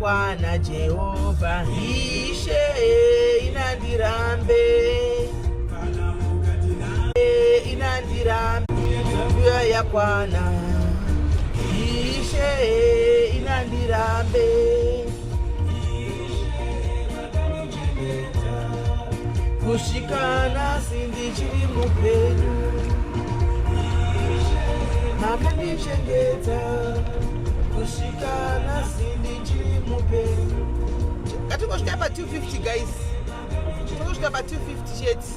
yakwana Jehovha Ishe inandirambe inandirambe nguva yakwana Ishe inandirambe kusvika nhasi ndichiri mupenyu makandichengeta kusvika nhasi ndichiri mupenyu ngatingosvika pa 250 guys tingosvika pa 250 chete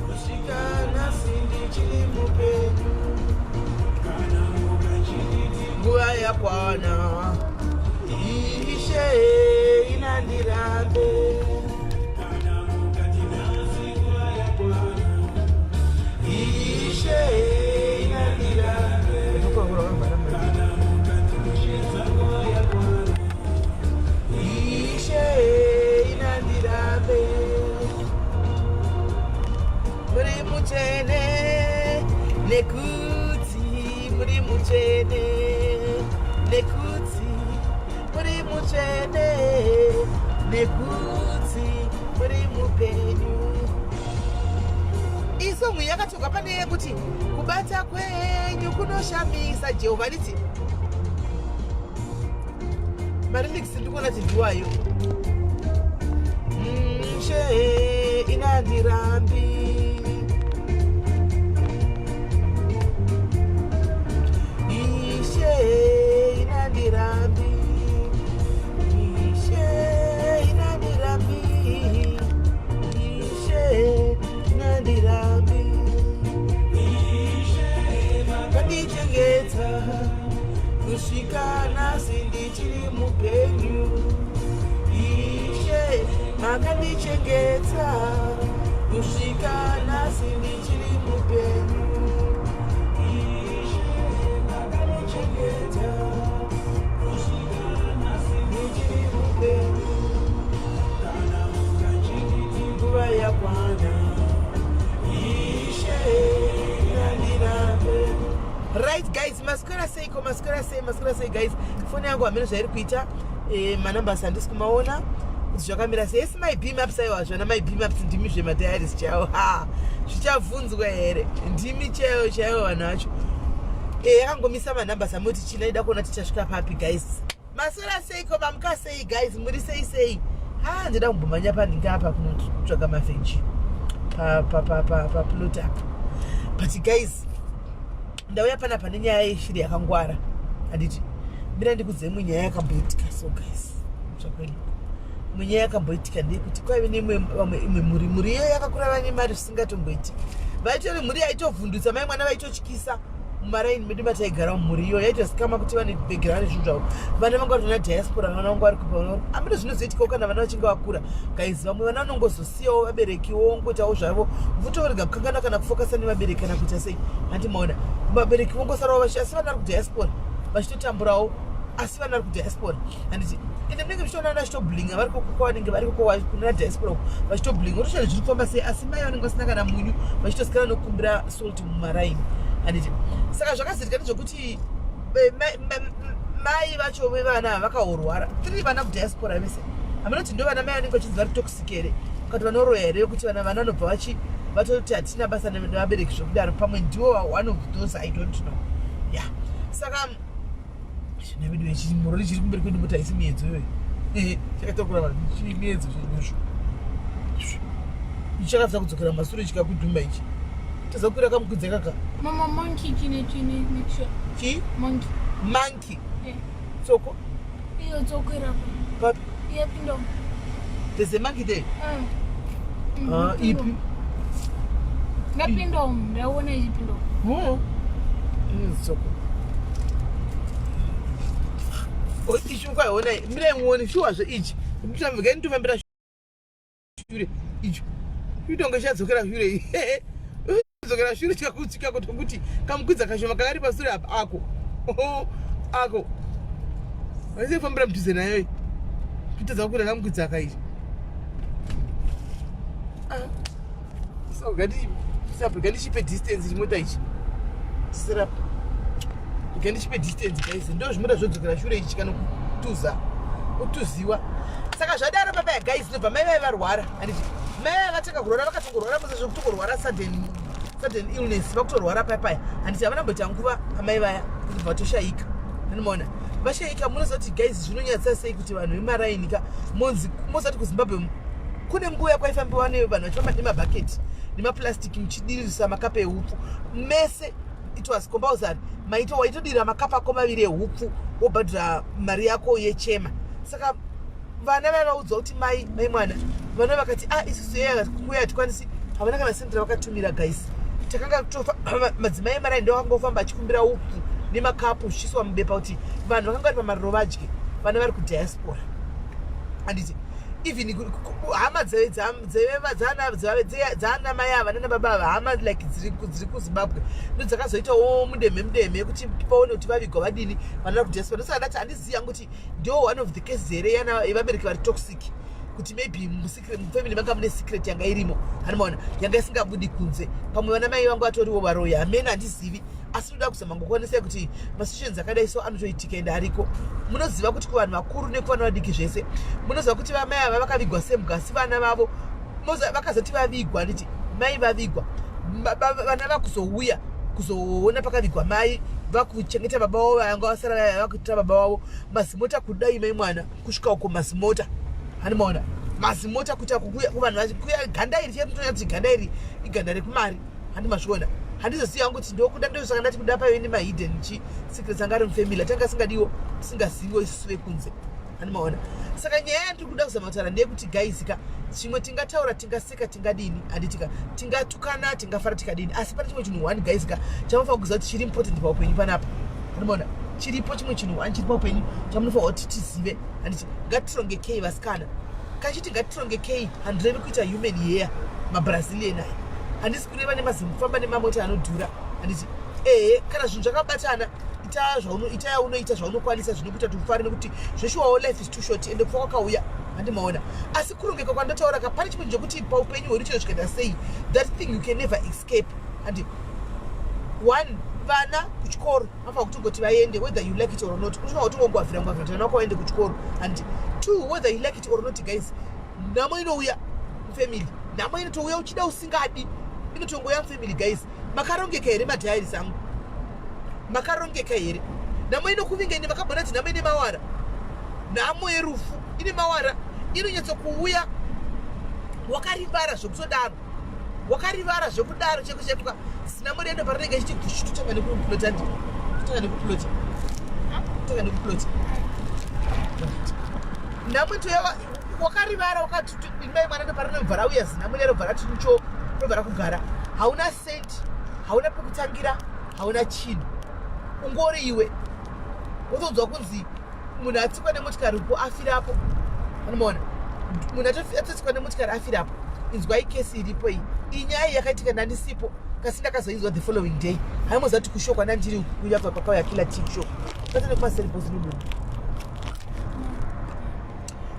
kusvika nhasi ndichiri mupenyu nguva yakwana ishe inandirambe ishe inandirambe ishe inandirambe muri mutsvene nekuti muri mutsvene nekuti muri mutsvene nekuti muri mupenyu. Iyi song yakatorwa pane yekuti kubata kwenyu kunoshamisa Jehovha riti marelix ndikuona kuti ndiwayo mshe inandirambi ishe inandirambi ishe inandirambi ishe inandirambi kandichengeta kusvika nhasi ndichiri mupenyu ishe makandichengeta kusvika nhasi ndichiri mupenyu ishe makandichengeta kusvika nhasi ndichiri mupenyu kana mukachinditi nguva yakwana ishe nandirambe. Right guys, maswera seiko? Maswera sei? Maswera sei guys? Foni yangu hameno zvairi kuita, manumbers handisi kumaona kuti zvakamira sei. Esi my bmaps, aiwa zvana my bmaps, ndimi zvemadiaries chaiwo. Ha, zvichabvunzwa here? Ndimi chaiwo chaiwo vanhu vacho. Yakangomisa manumbers amoti china ida kuona tichasvika papi guys. Maswera seiko? Mamuka sei guys? Muri sei sei? Ha, ndida kumbomhanya pandinga apa kunotsvaga mavheji paplot apa. But guys, ndauya panapa nenyaya yeshiri yakangwara, handiti? Mira ndikudze imwe nyaya yakamboitika. So guys, zvakwenu imwe nyaya yakamboitika ndeyekuti kwaive neimwe vamwe imwe mhuri. Mhuri iyoyo yakakura vane mari zvisingatomboitika. Vaitori mhuri yaitovhundutsa mai mwana, vaitotyisa mumaraini medu mataigara. Mhuri iyoyo yaitozikanwa kuti vane bhegera, vane zvinhu zvavo. Vana vanga vari vana diaspora, vana vangu vari kupa amino. Zvinozoitikawo kana vana vachinge vakura guys, vamwe vana vanongozosiyawo vaberekiwo, ongoitawo zvavo, votorega kukangana kana kufokasa nevabereki kana kuita sei, handimaona? Vabereki vongosarawo vachi asi vana vari kudiaspora vachitotamburawo, asi vana vari kudiaspora, handiti? Ende munenge muchitoona vana vachitoblinga vari koko kwavanenge vari koko kuna diaspora uko, vachitoblinga, votoshanda zviri kufamba sei, asi mai vanenge vasina kana munyu, vachitosikana nokukumbira salt mumaraini, handiti? Saka zvakazoitika ndezvekuti mai vacho vevana vakaorwara three vana kudiaspora vese. Hamunoti ndo vana mai vanenge vachinzi vari toxic here, kati vanoroya here, yekuti vana vanobva vachi vatoti hatina basa nevabereki zvokudaro. Pamwe ndiwo one of those, I don't know. Yeah, saka nevedu vechimurori chiri kumberi kwedu mota haisi miedzo iyoyo, chakatakura vanhu chii miedzo chenyuzvo ichi chakafisa kudzokera masure chikakudhuma ichi tazakwira kamukwidza kaka. Mama, monkey chine chine make sure. Chii? Monkey. Monkey? Eh. Tsoko. Iyo tsoko irapo. Papi? Iyapinda umu. There's a monkey there? Mm. Ah, ipi? Ndapinda umu, ndaona ichipinda umu. Oh. Tsoko. Oh, ichi ukaiona, mirai muone shuwazve ichi. Mutambike nditofambira shure icho. Itonge chadzokera shure. Dzokera shure chikakutsika kuti kamukwidza kashoma kakari pasure apa ako. Oh, ako. Vaise kufambira mudhuze nayo. Kutadza kukwira kamukwidza aka ichi. Ah. So ngati ngatichipe distance chimota ichi. Sirap. Ngandichipe distance guys, ndo zvimota zvodzokera shure ichi kana kutuza. Utuziwa. Saka zvadaro baba ya guys ndobva mai vaiva varwara. Handiti mai vaiva vatanga kurwara vakatongorwara musa zvekutongorwara sudden illness vakutorwara paya paya. Handiti havana kumboita nguva amai vaya ndobva vatoshaika. Anomaona vashaika munoziva kuti guys zvinonyadzisa sei kuti vanhu vemaraini ka monzi moziva kuti kuZimbabwe kune nguva yakwaifambiwa nevanhu vachifamba nemabhaketi nemaplastic muchidirisa makape ehupfu mese. It was compulsory, maito waitodira makapu ako maviri ehupfu wobhadhira mari yako yechema. Saka vana vaiva vaudzwa kuti mai mwana, vana vakati ah, isusu yeye kuuya hatikwanisi, havana kana sendi ravakatumira guys. Takanga tofa madzimai emaraini ndo akangofamba achikumbira upfu nemakapu zvichiiswa mubepa kuti vanhu vakanga vari pamariro vadye, vana vari kudiaspora. Handiti even hama dzaana mai ava nana baba ava, hama like dziri kuZimbabwe ndo dzakazoitawo mudemhe mudemhe yekuti paone kuti vavigwa vadini vana vari kudiaspora. Ndosaka ndati handizivi yangu kuti ndo one of the cases here yana yevabereki vari toxic, kuti maybe mufamily manga mune secret yanga irimo, hanimaona, yanga isingabudi kunze. Pamwe vana mai vangu vatoriwo varoyi, hamene, handizivi. Asi ndoda kuzama ngokuonesai kuti masituations akadai so anotoitika ende ariko. Munoziva kuti kuvanhu vakuru nekuvana vadiki zvese, munoziva kuti vamai ava vakavigwa sembwa, asi vana vavo vakazoti vavigwa, handiti mai vavigwa, vana vakuzouya kuzoona pakavigwa mai, vakuchengeta baba vavo vanga vasara vaya, vakuitira baba vavo mazimota kudai mai mwana kusvika uko mazimota, hanimaona mazimota kuita kuvanhu kuya ganda iri chetotonya kuti ganda iri iganda rekumari, handi mazviona. Handizozivi hangu kuti ndokuda, ndosaka ndati kuda paive nemahidden chi secrets anga ari mufamily atanga asingadiwo, tisingaziviwo isusu vekunze, handimaona. Saka nyaya yandiri kuda kuzama kutaura ndeyekuti guys ka, zvimwe tingataura, tingaseka, tingadini, handitika tingatukana, tingafara, tikadini, asi pane chimwe chinhu one guys ka chamunofanira kuziva kuti chiri important paupenyu panapa, handimaona. Chiripo chimwe chinhu one chiri paupenyu chamunofanira kuti tizive, handiti ngatirongekei vasikana. Kachiti ngatirongekei, handirevi kuita human hair maBrazilian aya, handisi kureva nemazimufamba nemamota anodhura, handiti ehe, kana zvinhu zvakabatana, ita yaunoita zvaunokwanisa zvinokuita kuti ufare, nekuti zveshuwawo life is too short ende kufa kwakauya, handimaona. Asi kurongeka kwandotaura ka, pane chimwe chekuti paupenyu hwedu chero zvikaita sei, that thing you can never escape. Handi one, vana kuchikoro vanofanira kutongoti vaende whether you like it or not. Unofanira kutongongwavhira ngwavhira kuti vana vako vaende kuchikoro. And two, whether you like it or not guys, nhamo inouya mufamily, nhamo inotouya uchida usingadi, inotongouya mufamily. Guys, makarongeka here? Madiaries angu, makarongeka here? Nhamo inokuvinga ine makabona kuti nhamo ine mawara, nhamo yerufu ine mawara, inonyatsokuuya wakarivara zvekutodaro, wakarivara zvekudaro cheko chepuka sina murendo parinenge ichiti gushu. Totanga nekuplota, ndi totanga nekuplota, totanga nekuplota. Nhamo itoya wakarivara wakati mai mwana ndo parinobva rauya zinhamo riya robva rati ncho, robva rakugara. Hauna senti, hauna pekutangira, hauna chinhu, ungori iwe. Wotonzwa kunzi munhu atsikwa nemotikari uko afirapo, anomaona, munhu atotsikwa nemotikari afirapo. Inzwai kesi iripo iyi. Iyi nyaya iyi yakaitika ndandisipo, kasi ndakazoinzwa the following day. Haimoziva kuti kushow kwandandiri kuya kwakauya Killer T show kwete nekumaseribhosi nomunhu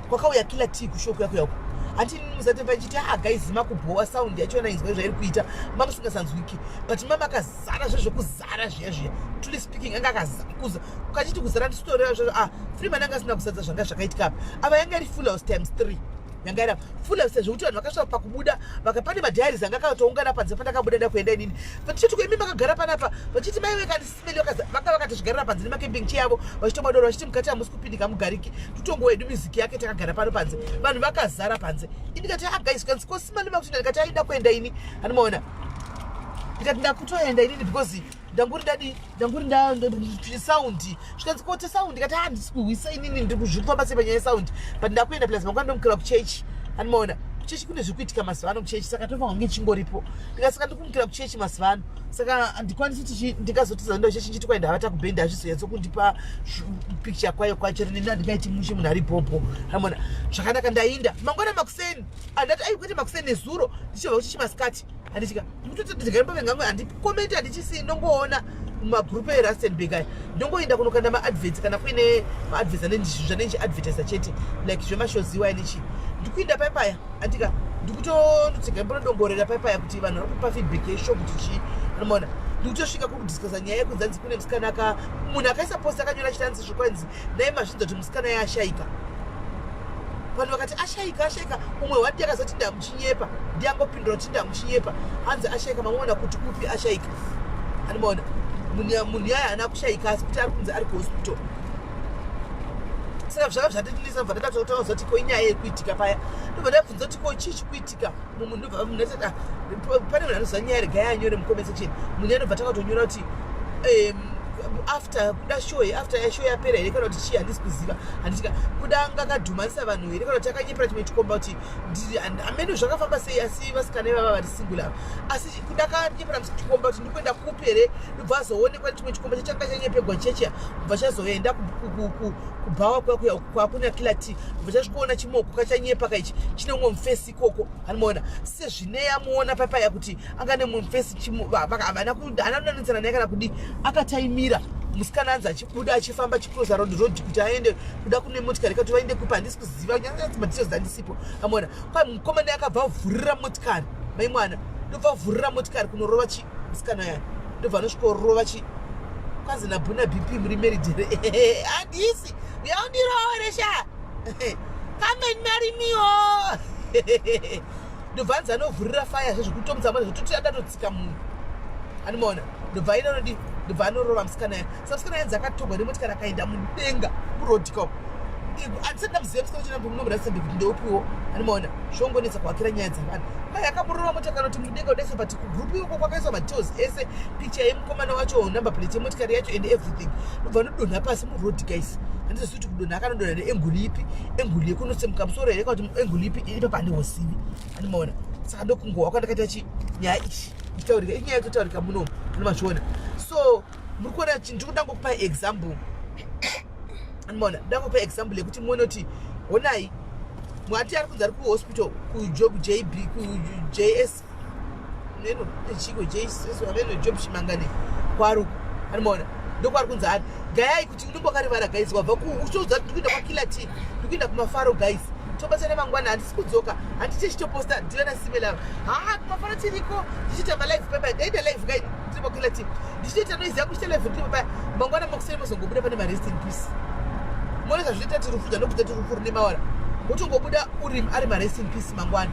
kwakauya Killer T kushow kuya kuya uko. Handi musati pachiti ah guys, makubhowa sound yachona, inzwa zvairi kuita, mamusingasanzwiki, but mama akazara zvezvekuzara zviya zviya. Truly speaking, anga akakuza ukachiti kuzara ndisitoreva zvazvo. Ah, Freeman anga asina kusadza zvanga zvakaitika apa. Ava yanga iri full house times three, yanga iri full house zvekuti vanhu vakasvika pakubuda pane madiaries anga akatoungana panze. Pandakabuda ndakuenda inini, vachiti kuimi makagara panapa, vachiti mai vekanisimeli vanga vakatozvigarira panze nemacamping chair avo, vachitomwa doro, vachiti mukati hamusi kupindika, mugariki tutongo wedu music yake, takagara pano panze, vanhu vakazara panze. Indikati ah guys, kanzi kosimani makuti, ndikati aida kuenda ini, handimaona, ndikati ndakutoenda inini because ndanguri ndadi ndanguri sound. Zvikanzi kote sound, ndikati handisi kuhwisa inini, ndiri kuzvikufamba sei panyaya yesound, but ndakuenda. Plus mangwana ndomukira kuchechi, handimaona, kuchechi kune zviri kuitika mazuva ano kuchechi, saka tofanira kunge chingoripo. Ndikasaka ndikumukira kuchechi mazuva ano, saka handikwanisi kuti ndingazotiza ndo chechi nchiti kwaenda havata kubhendi, hazvizonyatsokundipa picture kwayo kwacho rinini, handingaiti mushe munhu ari bhobho, handimaona zvakanaka. Ndainda mangwana makuseni, andati ai kwete makuseni, nezuro ndichibva kuchechi masikati, handitika ndikutoti ndigarimbovengamwe, handikomenti, handichisi, ndongoona mumagrupu eRustenburg aya, ndongoenda kunokanda maadverts kana kuine maadverts ane zvanenge chiadvertisa chete, like zvemashoziwa ane chii. Ndikuinda paipaya, andika ndikutondotsega mbonodongorera paipaya kuti vanhu vari kupa feedback yeshow kuti chii, anomaona. Ndikutosvika kudiscussa nyaya yekunzi anzi kune musikana aka munhu akaisa post akanyora chitanzi zvikwanzi nai mazvinza kuti musikana yashaika. Vanhu vakati ashaika, ashaika. Umwe wadi akazoti ndamuchinyepa, ndiyangopindura kuti ndamuchinyepa. Hanzi ashaika, mamuona kuti kupi ashaika? Andimaona munhu yaya haana kushaika, asi kuti ari kunzi ari kuhospital. Saka zvaka zvatinetsa, bva ndada kutaura kuti ko inyaya yekuitika paya, ndobva ndabvunza kuti ko chii chikuitika mumunhu, ndobva munhu atati, ah, pane munhu anoziva nyaya, regai anyore mucomment section. Munhu anobva takatonyora kuti after kuda show, after show yapera here kana kuti chii, handisi kuziva. Handitika kuda anga akadhumanisa vanhu here kana kuti akanyepera chimwe chikomba kuti amene zvakafamba sei, asi vasikana ivava vari single ava, asi kuda akanyepera chikomba kuti ndikuenda kupi here, ndobva azoonekwa chimwe chikomba chachanga chanyepegwa chechiya, kubva chazoenda kubhawa kuya kwakuna Killer T, kubva chasvikoona chimoko kachanyepa kaichi chine umwe mufesi ikoko. Anomaona sezvine yamuona papaya kuti anga nemumwe mufesi, havana kunanisana naye kana kudi, akataimira musikana anzi achibuda achifamba achicrossa road road kuti aende kuda kune motikari kati vaende kupi, handisi kuziva madetails, handisipo. Amona kwa mukomana akabva avhurira motikari mai mwana, ndobva avhurira motikari kunorova chi musikana yaya, ndobva anosvikorova chi. Kwanzi nabhuna BP, muri married here? Handisi, uyaundiroore sha, come and marry me o. Ndobva anzi anovhurira faya zvezvekutomutsa mwana zvekutoti adatotsika munhu. Anomaona ndobva aina anodi, ndobva anorova musikana yaya. Saka musikana yanzi akatogwa nemotikari akaenda mudenga muroad kako. Handisati ndamuziva musikana china munomurasende kuti ndeupiwo. Anomaona zvongonetsa kuhakira nyaya dzavanhu. Kai akamurova mota kanoti mudenga udaisa, but kugroup ikoko kwakaiswa madetails ese, picture yemukomana wacho, number plate yemotikari yacho and everything. Ndobva anodonha pasi muroad guys. Handizozivi kuti kudonha akanodonha neangle ipi, angle yekunosemuka musoro here kana kuti angle ipi, ipapo handihozivi. Andimaona saka ndokungohwa kwandakaita chi nyaya ichi ichitaurika, inyaya yekutotaurika munomu, anomazviona. So muri kuona, ndiri kuda ngokupai example. Andimaona ndangopa example yekuti muone kuti honai mwati ari kunzi ari kuhospital kuJB kuJS neno chiko JS ameno Job Shimangane kwaruku. Andimaona ndokwari kunzi ari gayai kuti unenge wakarivara guys, wabva kuutoudza kuti ndikuenda kwaKiller T, ndikuenda kumafaro guys, tobatana mangwana, handisi kudzoka, handiti chitoposta ndive nasimela ha kumafaro tiriko, ndichiita malive pepa, ndaita live kai ndiri paKiller T, ndichitoita noise yangu, chiita live ndiri papa. Mangwana makuseni mozongobuda pane marest in peace. Muone zvazvinoita tirufu, zvanokuita tirufu rine mawara, wotongobuda uri ari marest in peace mangwana.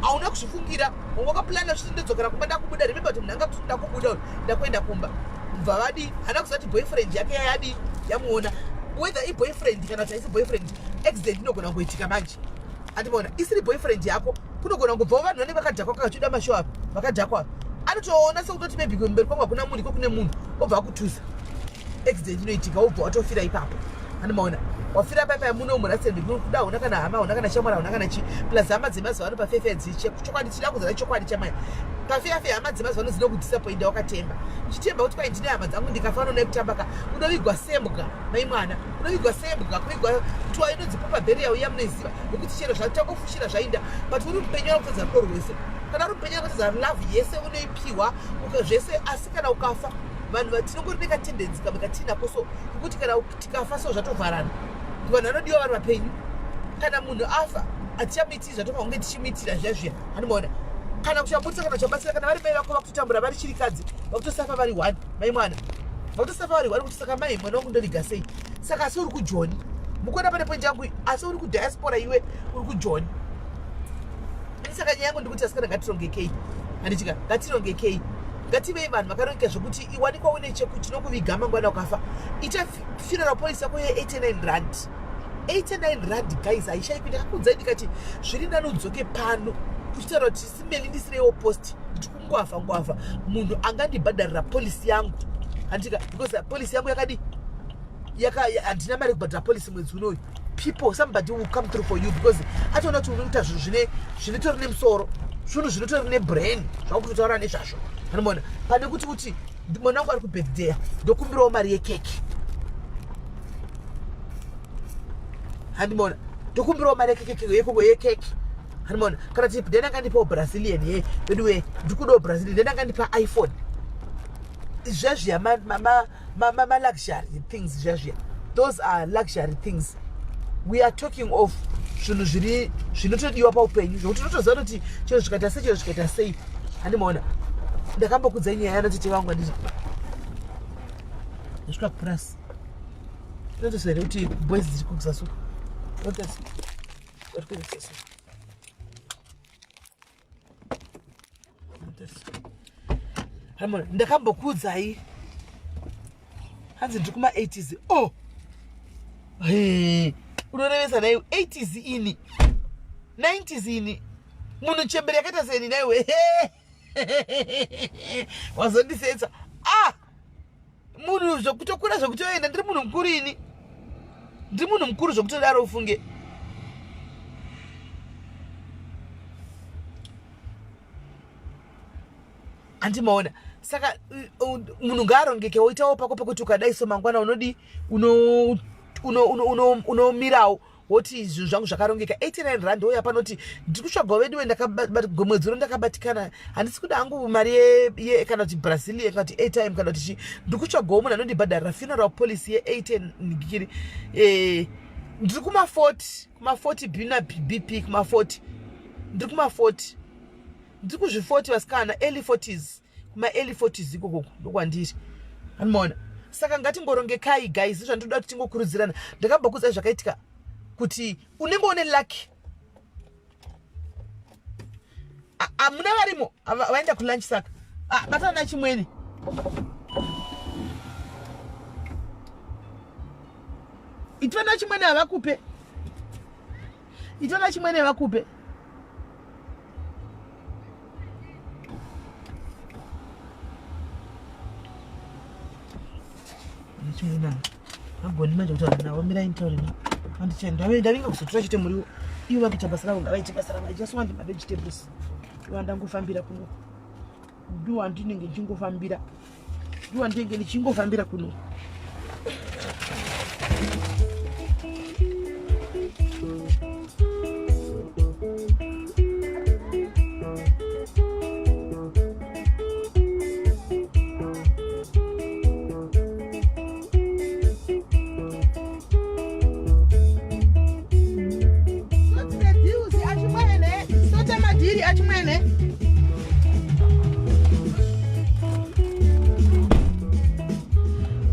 Hauna kuzvifungira, wanga wakaplana uchiti ndodzokera kumba, ndakubuda. Remember kuti munhu anga kuti ndakubuda, ndakuenda kumba, mubva vadi hana kuziva kuti boyfriend yake yayadi yamuona, whether iboyfriend kana kuti haisi boyfriend. Accident inogona kungoitika manje. Andimona isiri boyfriend yako, kunogona kungobvawo vanhu vanenge vakadhakwa, kakachoda mashow apa vakadhakwa, anotoona sekutoti maybe kumberi kwangu hakuna munhu, iko kune munhu, obva akutuza. Accident inoitika, wobva watofira ipapo. Andimaona wafira paipai muno murasende kuda, hauna kana hama, hauna kana shamwari, hauna kana chi. Plus hama dzemazuva ano pafefe dziche chokwadi, chida kuzara chokwadi chamai pafefe, hama dzemazuva ano dzinokudisappointa. Wakatemba uchitemba kuti kwai ndine hama dzangu, ndikafanana nekutamba ka, unovigwa sembwa mai mwana, unovigwa sembwa, kuvigwa kutwa inonzi proper burial iya munoiziva, nekuti chero zvatangofushira zvainda. But uri mupenyu anokutadza rudo rwese, kana uri mupenyu anokutadza love yese unoipiwa zvese, asi kana ukafa vanhu tinongori nekatendency kamwe katinako so kekuti kana tikafa so zvatovharana. Vanhu vanodiwa vari vapenyu. Kana munhu afa hatichamuitiri zvatofa kunge tichimuitira zviya zviya. Anomaona kana kuchabudisa kana kuchabatsira, kana vari mai vako vakutotambura vari chirikadzi, vakutosafa vari one, mai mwana vakutosafa vari one, kuti saka mai mwana wangu ndoriga sei? Saka asi uri kujoni, mukuona pane point yangu, asi uri kudiaspora, iwe uri kujoni. Saka nyaya yangu ndikuti asikana, ngatirongekei, handitika? Ngatirongekei, ngativei vanhu vakarongeka zvokuti iwanikwa une chinokuviga mangwana ukafa. Ita funeral policy yako ye89 rand, 89 rand guys, haishaikwi. Ndakakuudzai ndikati zviri nani udzoke pano uchitaura kuti simeli ndisireiwo post, ndiri kungwavha ngwavha munhu angandibhadharira policy yangu, handitika? Because policy yangu yakadi handina mari yekubhadhara policy mwedzi unoyu. People, somebody will come through for you because atoona kuti unoita zvinhu zvine zvinotori nemusoro, zvinhu zvinotori nebrain zvakutotaura nezvazvo. Anomaona pane kuti mwana wangu ari kubirthday, ndokumbirawo mari yekeki. Handimona ndokumbirawo mari yekeke yekeki. Handimona kana kuti ndenda ngandipawo Brazilian ye veduwe, ndikudawo Brazilian, ndenda ngandipa iPhone zvezviya, maluxury things zvezviya. Those are luxury things. We are talking of zvinhu zviri zvinotodiwa paupenyu, zvokuti unotoziva kuti chero zvikaita sei, chero zvikaita sei. Handimaona ndakambokudzai nyaya yanatete vangu, anditi ndasvika kupurasi, inotoziva here kuti boys dziri kuzasi? Ndakambokuudzai hanzi ndiri kuma 80s. Oh, hey, unorevesa naiwe 80s ini 90s ini munhu chembere yakaita seni naiwe wazondisetsa. Ah, munhu zvekutokura zvekutoenda, ndiri munhu mukuru ini, ndiri munhu mukuru zvekutodaro ufunge. Handimaona. Saka munhu ngaarongeke, woitawo pako pekuti ukadai so mangwana unodi unomirawo woti zvinhu zvangu zvakarongeka. 89 rand ouya panoti ndiri kutsvagawo veduwe, mwedzi uno ndakabatikana, handisi kuda hangu mari kana kuti Brazilian kana kuti airtime kana kuti chi, ndiri kutsvagawo munhu anondibhadharira funeral policy ye8 ngikiri. Ndiri kuma40, kuma40 bina BP, kuma40, ndiri kuma40, ndiri kuzvi40 vasikana, early 40s, kuma-early 40s ikokoko ndokwandiri, anomaona. Saka ngatingorongekai guys, zvandinoda kuti tingokurudzirana. Ndakambokuzai zvakaitika kuti unenge une lucky. Hamuna varimo, vaenda kulunch, saka batana nachimwene. Itona chimwene havakupe, itona chimwene vakupe. Chimwene agoni manje kutaura navo, mirai nditaure navo. Ndavinga kuzotora chete muriwo. Ivo vakuita basa ravo, ngavaite basa ravo. I just want my vegetables. Ivo ndangofambira kuno, ndiwo andinenge ndichingofambira, ndiwo andinenge ndichingofambira kuno. Sota madhiri achimwene.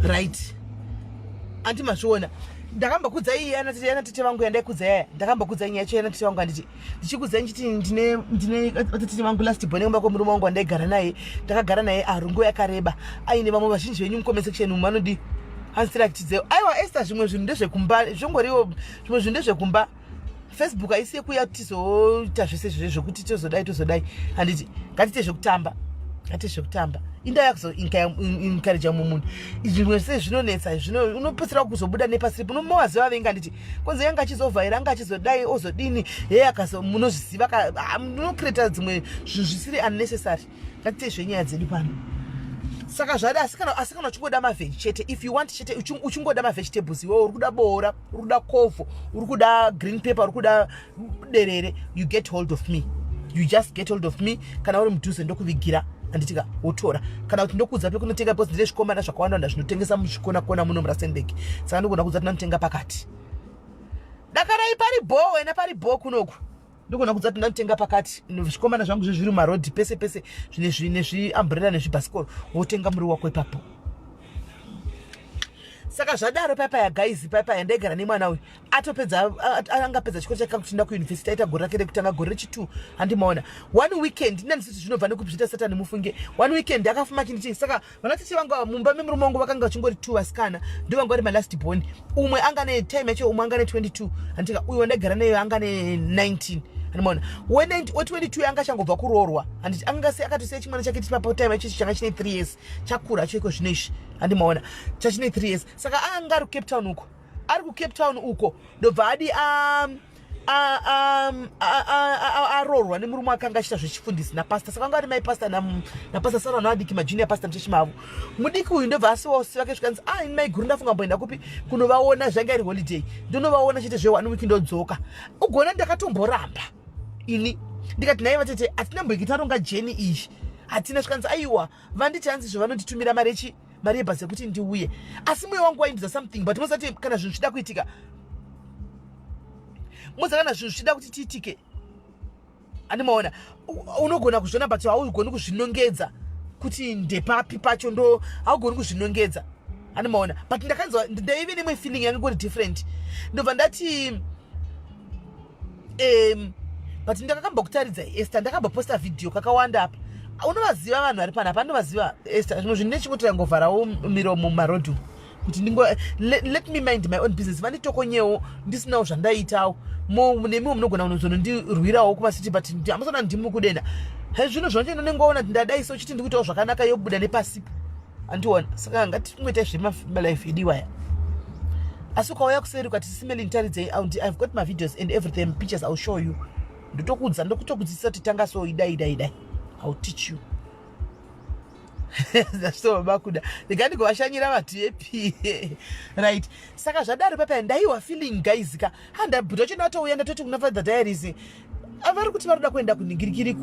Right, anti mazviona, ndakambokudza iyi yana tete vangu yandaikudza yaya. Ndakambokudza nyaya yacho yana tete vangu, handiti? Ndichikudza ndichiti ndine tete vangu last born kumba kwemurume wangu wandaigara naye. Ndakagara naye arungu yakareba aine vamwe vazhinji venyu mucomment section umu vanodi hansirakitidzewo. Aiwa Esther, zvimwe zvinhu ndezvekumba, zvongoriwo zvimwe zvinhu ndezvekumba. Facebook haisi yekuya tizoita zvese izvozvo zvokuti tozodai tozodai, handiti? Ngatiite zvekutamba, ngatiite zvekutamba. Indaa yakuzoencourage mumwe munhu, zvimwe zvese zvinonetsa, zvino unopedzisira kuzobuda nepasiripo, unomovaziva venga, handiti? Konzi yanga achizovhaira, anga achizodai, ozodini he, akazo munozviziva, munocreata dzimwe zvinhu zvisiri unnecessary. Ngatiite zvenyaya dzedu pano. Saka zvada, asi kana uchingoda mavheji chete, if you want chete, uchingoda mavegetables iwewe, uri kuda boora, uri kuda kovho, uri kuda green pepper, uri kuda derere, you get hold of me, you just get hold of me. Kana uri mudhuze ndokuvigira, handitika? Wotora, kana kuti ndokuudza pekunotenga, because ndine zvikomana zvakawanda wanda zvinotengesa muzvikona kona muno muRustenburg. Saka ndogona kuudza kuti ndanotenga pakati. Dakarai pari bho wena, pari bho kunoku. Ndogona kudza kuti ndanotenga pakati, zvikomana zvangu zvezviri mumarodhi pese pese, zvine zviambrella nezvibhasikoro, wotenga muriwo wako ipapo. Saka zvadaro papaya guys, papaya ndaigara nemwana uyu atopedza, angapedza chikoro chake kuchinda kuuniversity, aita gore rake rekutanga, gore rechitu, handimaona. One weekend, ndandisiti zvinobva nekupzvita satani mufunge. One weekend akafuma achinditi, saka vana tete vangu ava mumba memurume wangu vakanga vachingori two vasikana, ndo vanga vari malast born. Umwe anga netime yacho, umwe anga ne22, handitika? Uyu wandaigara nayo anga ne19, handimaona. We22 anga achangobva kuroorwa, handiti? Anga se akatosiya chimwana chake tipapo time yacho changa chine 3 years, chakura cho iko zvino izvi, handimaona, chachine 3 years. Saka anga ari kuCape Town uko, ari kuCape Town uko, ndobva adi aroorwa nemurume akanga achiita zvechifundisi napastor. Saka vanga vari mai pastor napastor sara vana vadiki, majunior pastor muchechi mavo. Mudiki uyu ndobva asiwawo sisi vake, zvikanzi, ah, ini maiguru ndafunga mboenda kupi kunovaona, zvanga iri holiday, ndonovaona chete zve one week ndodzoka. Ugona ndakatomboramba ini, ndikati, nhai vatete, hatina mboiki taronga jeni iyi, hatina. Zvikanzi, aiwa, vanditi hanzi zvavanonditumira mari yechi mari yebhasi yekuti ndiuye. Asi mwoyo wangu waindidza something, but mozati kana zvinhu zvichida kuitika, moza kana zvinhu zvichida kuti tiitike, andimaona, unogona kuzviona but haugoni kuzvinongedza kuti ndepapi pacho, ndo haugoni kuzvinongedza, andimaona. But ndakanzwa ndaive nemwe feeling yanga ingori different. Ndobva ndati um, but ndakakambokutaridza Esther, ndakamboposta video kakawanda apa. Unovaziva vanhu vari panapa, anovaziva Esther. Zvimwe zvinhu ndechikuti yangovharawo miromo mumarodhi umu kuti ndingo let me mind my own business. Vanditokonyewo ndisinawo zvandaitawo, nemiwo munogona kunozonondirwirawo kumasiti, but hamusana ndimukudena zvino zvacho ndinongoona kuti ndadai so chiti ndikuitawo zvakanaka yobuda nepasipo, andiona. Saka ngatingoitai zvemalife edu iwaya. Asi ukauya kuseri ukati, "Simeli, nditaridzei," I've got my videos and everything, pictures, I'll show you. Ndotokuudza, ndokutokudzidzisa kuti tanga so, idai, idai, idai. I'll teach you. Zvasitova kuda ndingandigovashanyira vatu epi, right? Saka zvadaro papa ndaiwa feeling, guys ka, handabhuta cho ndatouya, ndatoti kuna Father Diaries, vari kuti vari kuda kuenda kunhingirikiri,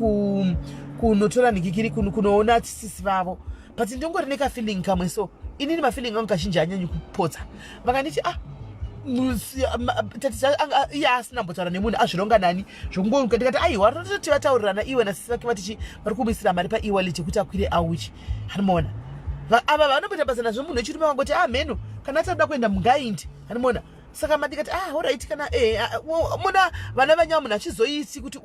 kunotora nhingikiri, kunoona sisi vavo, but ndingori nekafeeling kamwe. So inini mafeeling angu kazhinji anyanyi kupotsa. Vakanditi, "Ah, iye asina mbotaura nemunhu, azvironga nani zvokungo?" Ndikati, "Aiwa, tototi vataurirana iwe nasisi vake, vatichi vari kumuisira mari paewallet yekuti akwire auchi." Hanimona ava vanomboita basa nazvo. Munhu wechirume vangoti, "Ah, mheno, kana atada kuenda mungaindi." Hanimona. Saka mandikati, "Ah, alright." Kana muna vana vanyama, munhu achizoisi kuti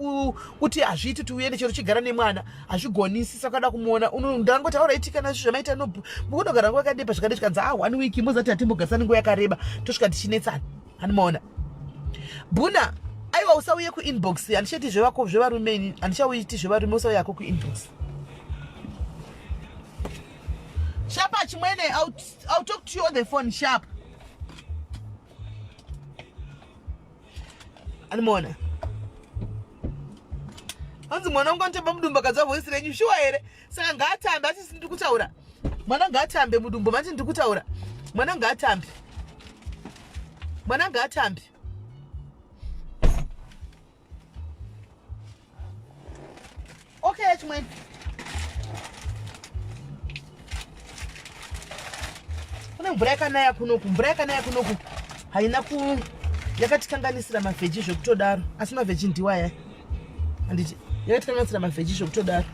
uti hazviiti kuti uende chero chigara nemwana, hazvigonisi. Saka kada kumuona, ndangoti, "Alright, kana zvamaita no, mukunogara nguva yakadeba zvakadai." Zvikanzi, "Ah, one week." Mozati hatimbogarisani nguva yakareba, tosvika tichinetsana. Handimaona bhuna. Aiwa, usauye kuinbox, handichaiti zvevako zvevarume ini, handichauiti zvevarume. Usauye hako kuinbox. Sharp chimwene, I'll talk to you on the phone, sharp. Animona hanzi, "Mwana wangu anotamba mudumbu akadzwa voisi renyu." Shuwa here? Saka ngaatambe. Asi ndiri kutaura, mwana ngaatambe mudumbu. Mati ndiri kutaura, mwana ngaatambe, mwana ngaatambe. Okay, chimwene, kune mvura yakanaya kunoku. Mvura yakanaya kunoku haina ku yakatikanganisira maveggie zvekutodaro, asi maveggie ndiwaya, handiti? Yakatikanganisira maveggie zvekutodaro,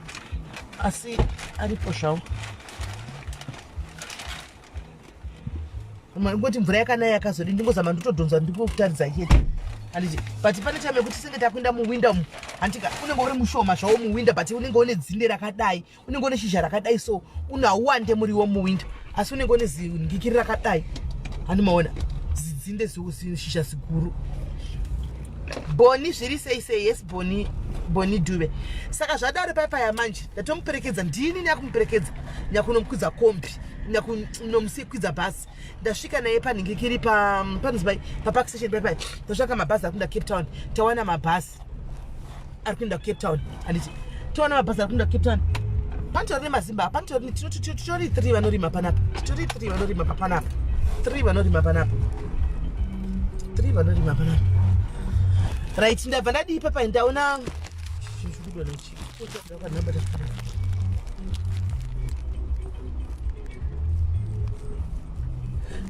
asi aripo zvawo. Ngoti mvura yakanaya yakazodi, ndingozama ndotodhonza, ndikutaridza chete, handiti? But pane time yekuti senge takuenda muwinda umu, handika? Unenge uri mushoma zvawo muwinda, but unenge une dzinde rakadai, unenge une shizha rakadai, so unauwande muriwo muwinda, asi unenge une zingikiri rakadai, handimaona zidzinde, zishizha ziguru. Boni, zviri sei sei? Yes, Boni, Boni Dube. Saka zvadaro paipaya manje ndatomuperekedza, ndini nyakumuperekedza, nyakunomukwidza kombi, nyakunomusikwidza bhasi. Ndasvika naye panhingikiri, panonzi pai, papark station paipai. Tasvaka mabhazi ari kuenda Cape Town, tawana mabhasi ari kuenda kuCape Town, handiti? Tawana mabhazi ari kuenda kuCape Town. Panotori nemazimba, panotori titori three vanorima panapa, titori three vanorima papanapa, three vanorima panapa, three vanorima panapa, right? Ndabva ndadii papa, ndaona zvikudwa.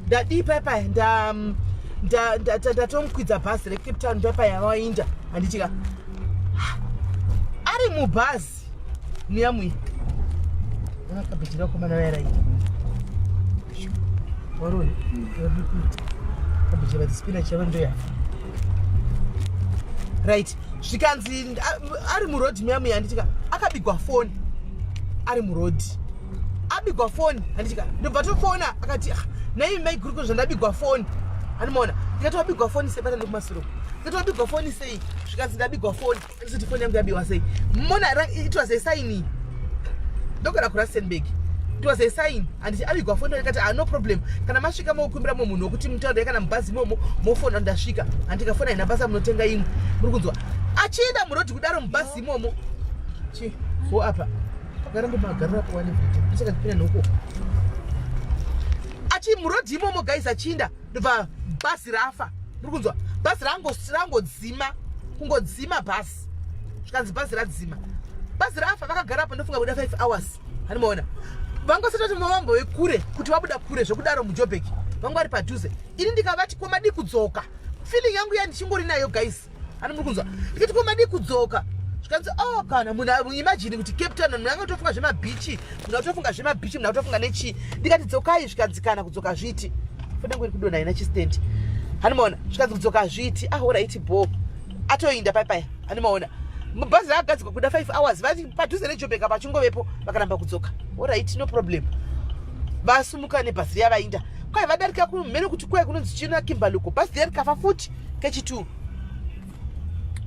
Ndadii papa, ndatomukwidza bhazi reCape Town papa yavainda, handitika? Ari mubhazi muyamui, akabhejera vakomana vairaita waroni kabhejera spinach yavo ndoyafa, right? Zvikanzi ari murodhi muya muya, handitika? Akabigwa foni ari murodhi, abigwa foni, handitika? Ndobva tofona, akati, "Ah, nai maiguru, zvandabigwa foni." Handimaona. Ndikati, "Wabigwa foni sei?" Bata nekumasuro. Ndikati, "Wabigwa foni sei?" Zvikanzi, "Ndabigwa foni." Andisati foni yangu yabiwa sei? Mona, it was a sign. Ndogara kuRustenburg. It was a sign, handiti? Abigwa foni. Ndikati, "Ah, no problem. Kana masvika mokumbira mumwe munhu wekuti mutaurire, kana mubhazi imomo mofona, ndasvika." Handika foni haina basa, munotenga imwe. Muri kunzwa? Achienda murodhi kudaro mubhazi imomo, chi wo apa pakarambo magariro apo wane ndisakandipinda noko. Achi murodhi imomo, guys, achiinda, ndobva bhazi rafa. Muri kunzwa? Bhazi rangodzima, kungodzima bhazi. Zvikanzi bhazi radzima, bhazi rafa. Vakagara apo, ndofunga kuda 5 hours. Handimaona vangosatoti mavambove kure, kuti vabuda kure zvekudaro muJobek, vanga vari padhuze. Ini ndikavati, "Komadi kudzoka?" Feeling yangu yandichingori nayo, guys, hani muri kunzwa? Ndikati, "Komadi kudzoka?" Zvikanzi, "Oh." Kana munhu, imagine kuti Cape Town, munhu anga kutofunga zvemabhichi, munhu akutofunga zvemabhichi, munhu akutofunga nechii. Ndikati, "Dzokai." Zvikanzi, "Kana kudzoka zviti foni yangu iri kudonha, ina chistendi." Hanimaona. Zvikanzi, "Kudzoka zviti." Ah, alright, bo. Atoinda pai paya, animaona bhazi rakagadzikwa kuda 5 hours, vati padhuze neJobeka pachingovepo, vakaramba kudzoka. Alright, no problem. Vasumuka nebhazi riya, vainda kwai vadarika kumhene kuti kwai kunonzi china Kimbaluko, bhazi riya rikafa futi kechi2.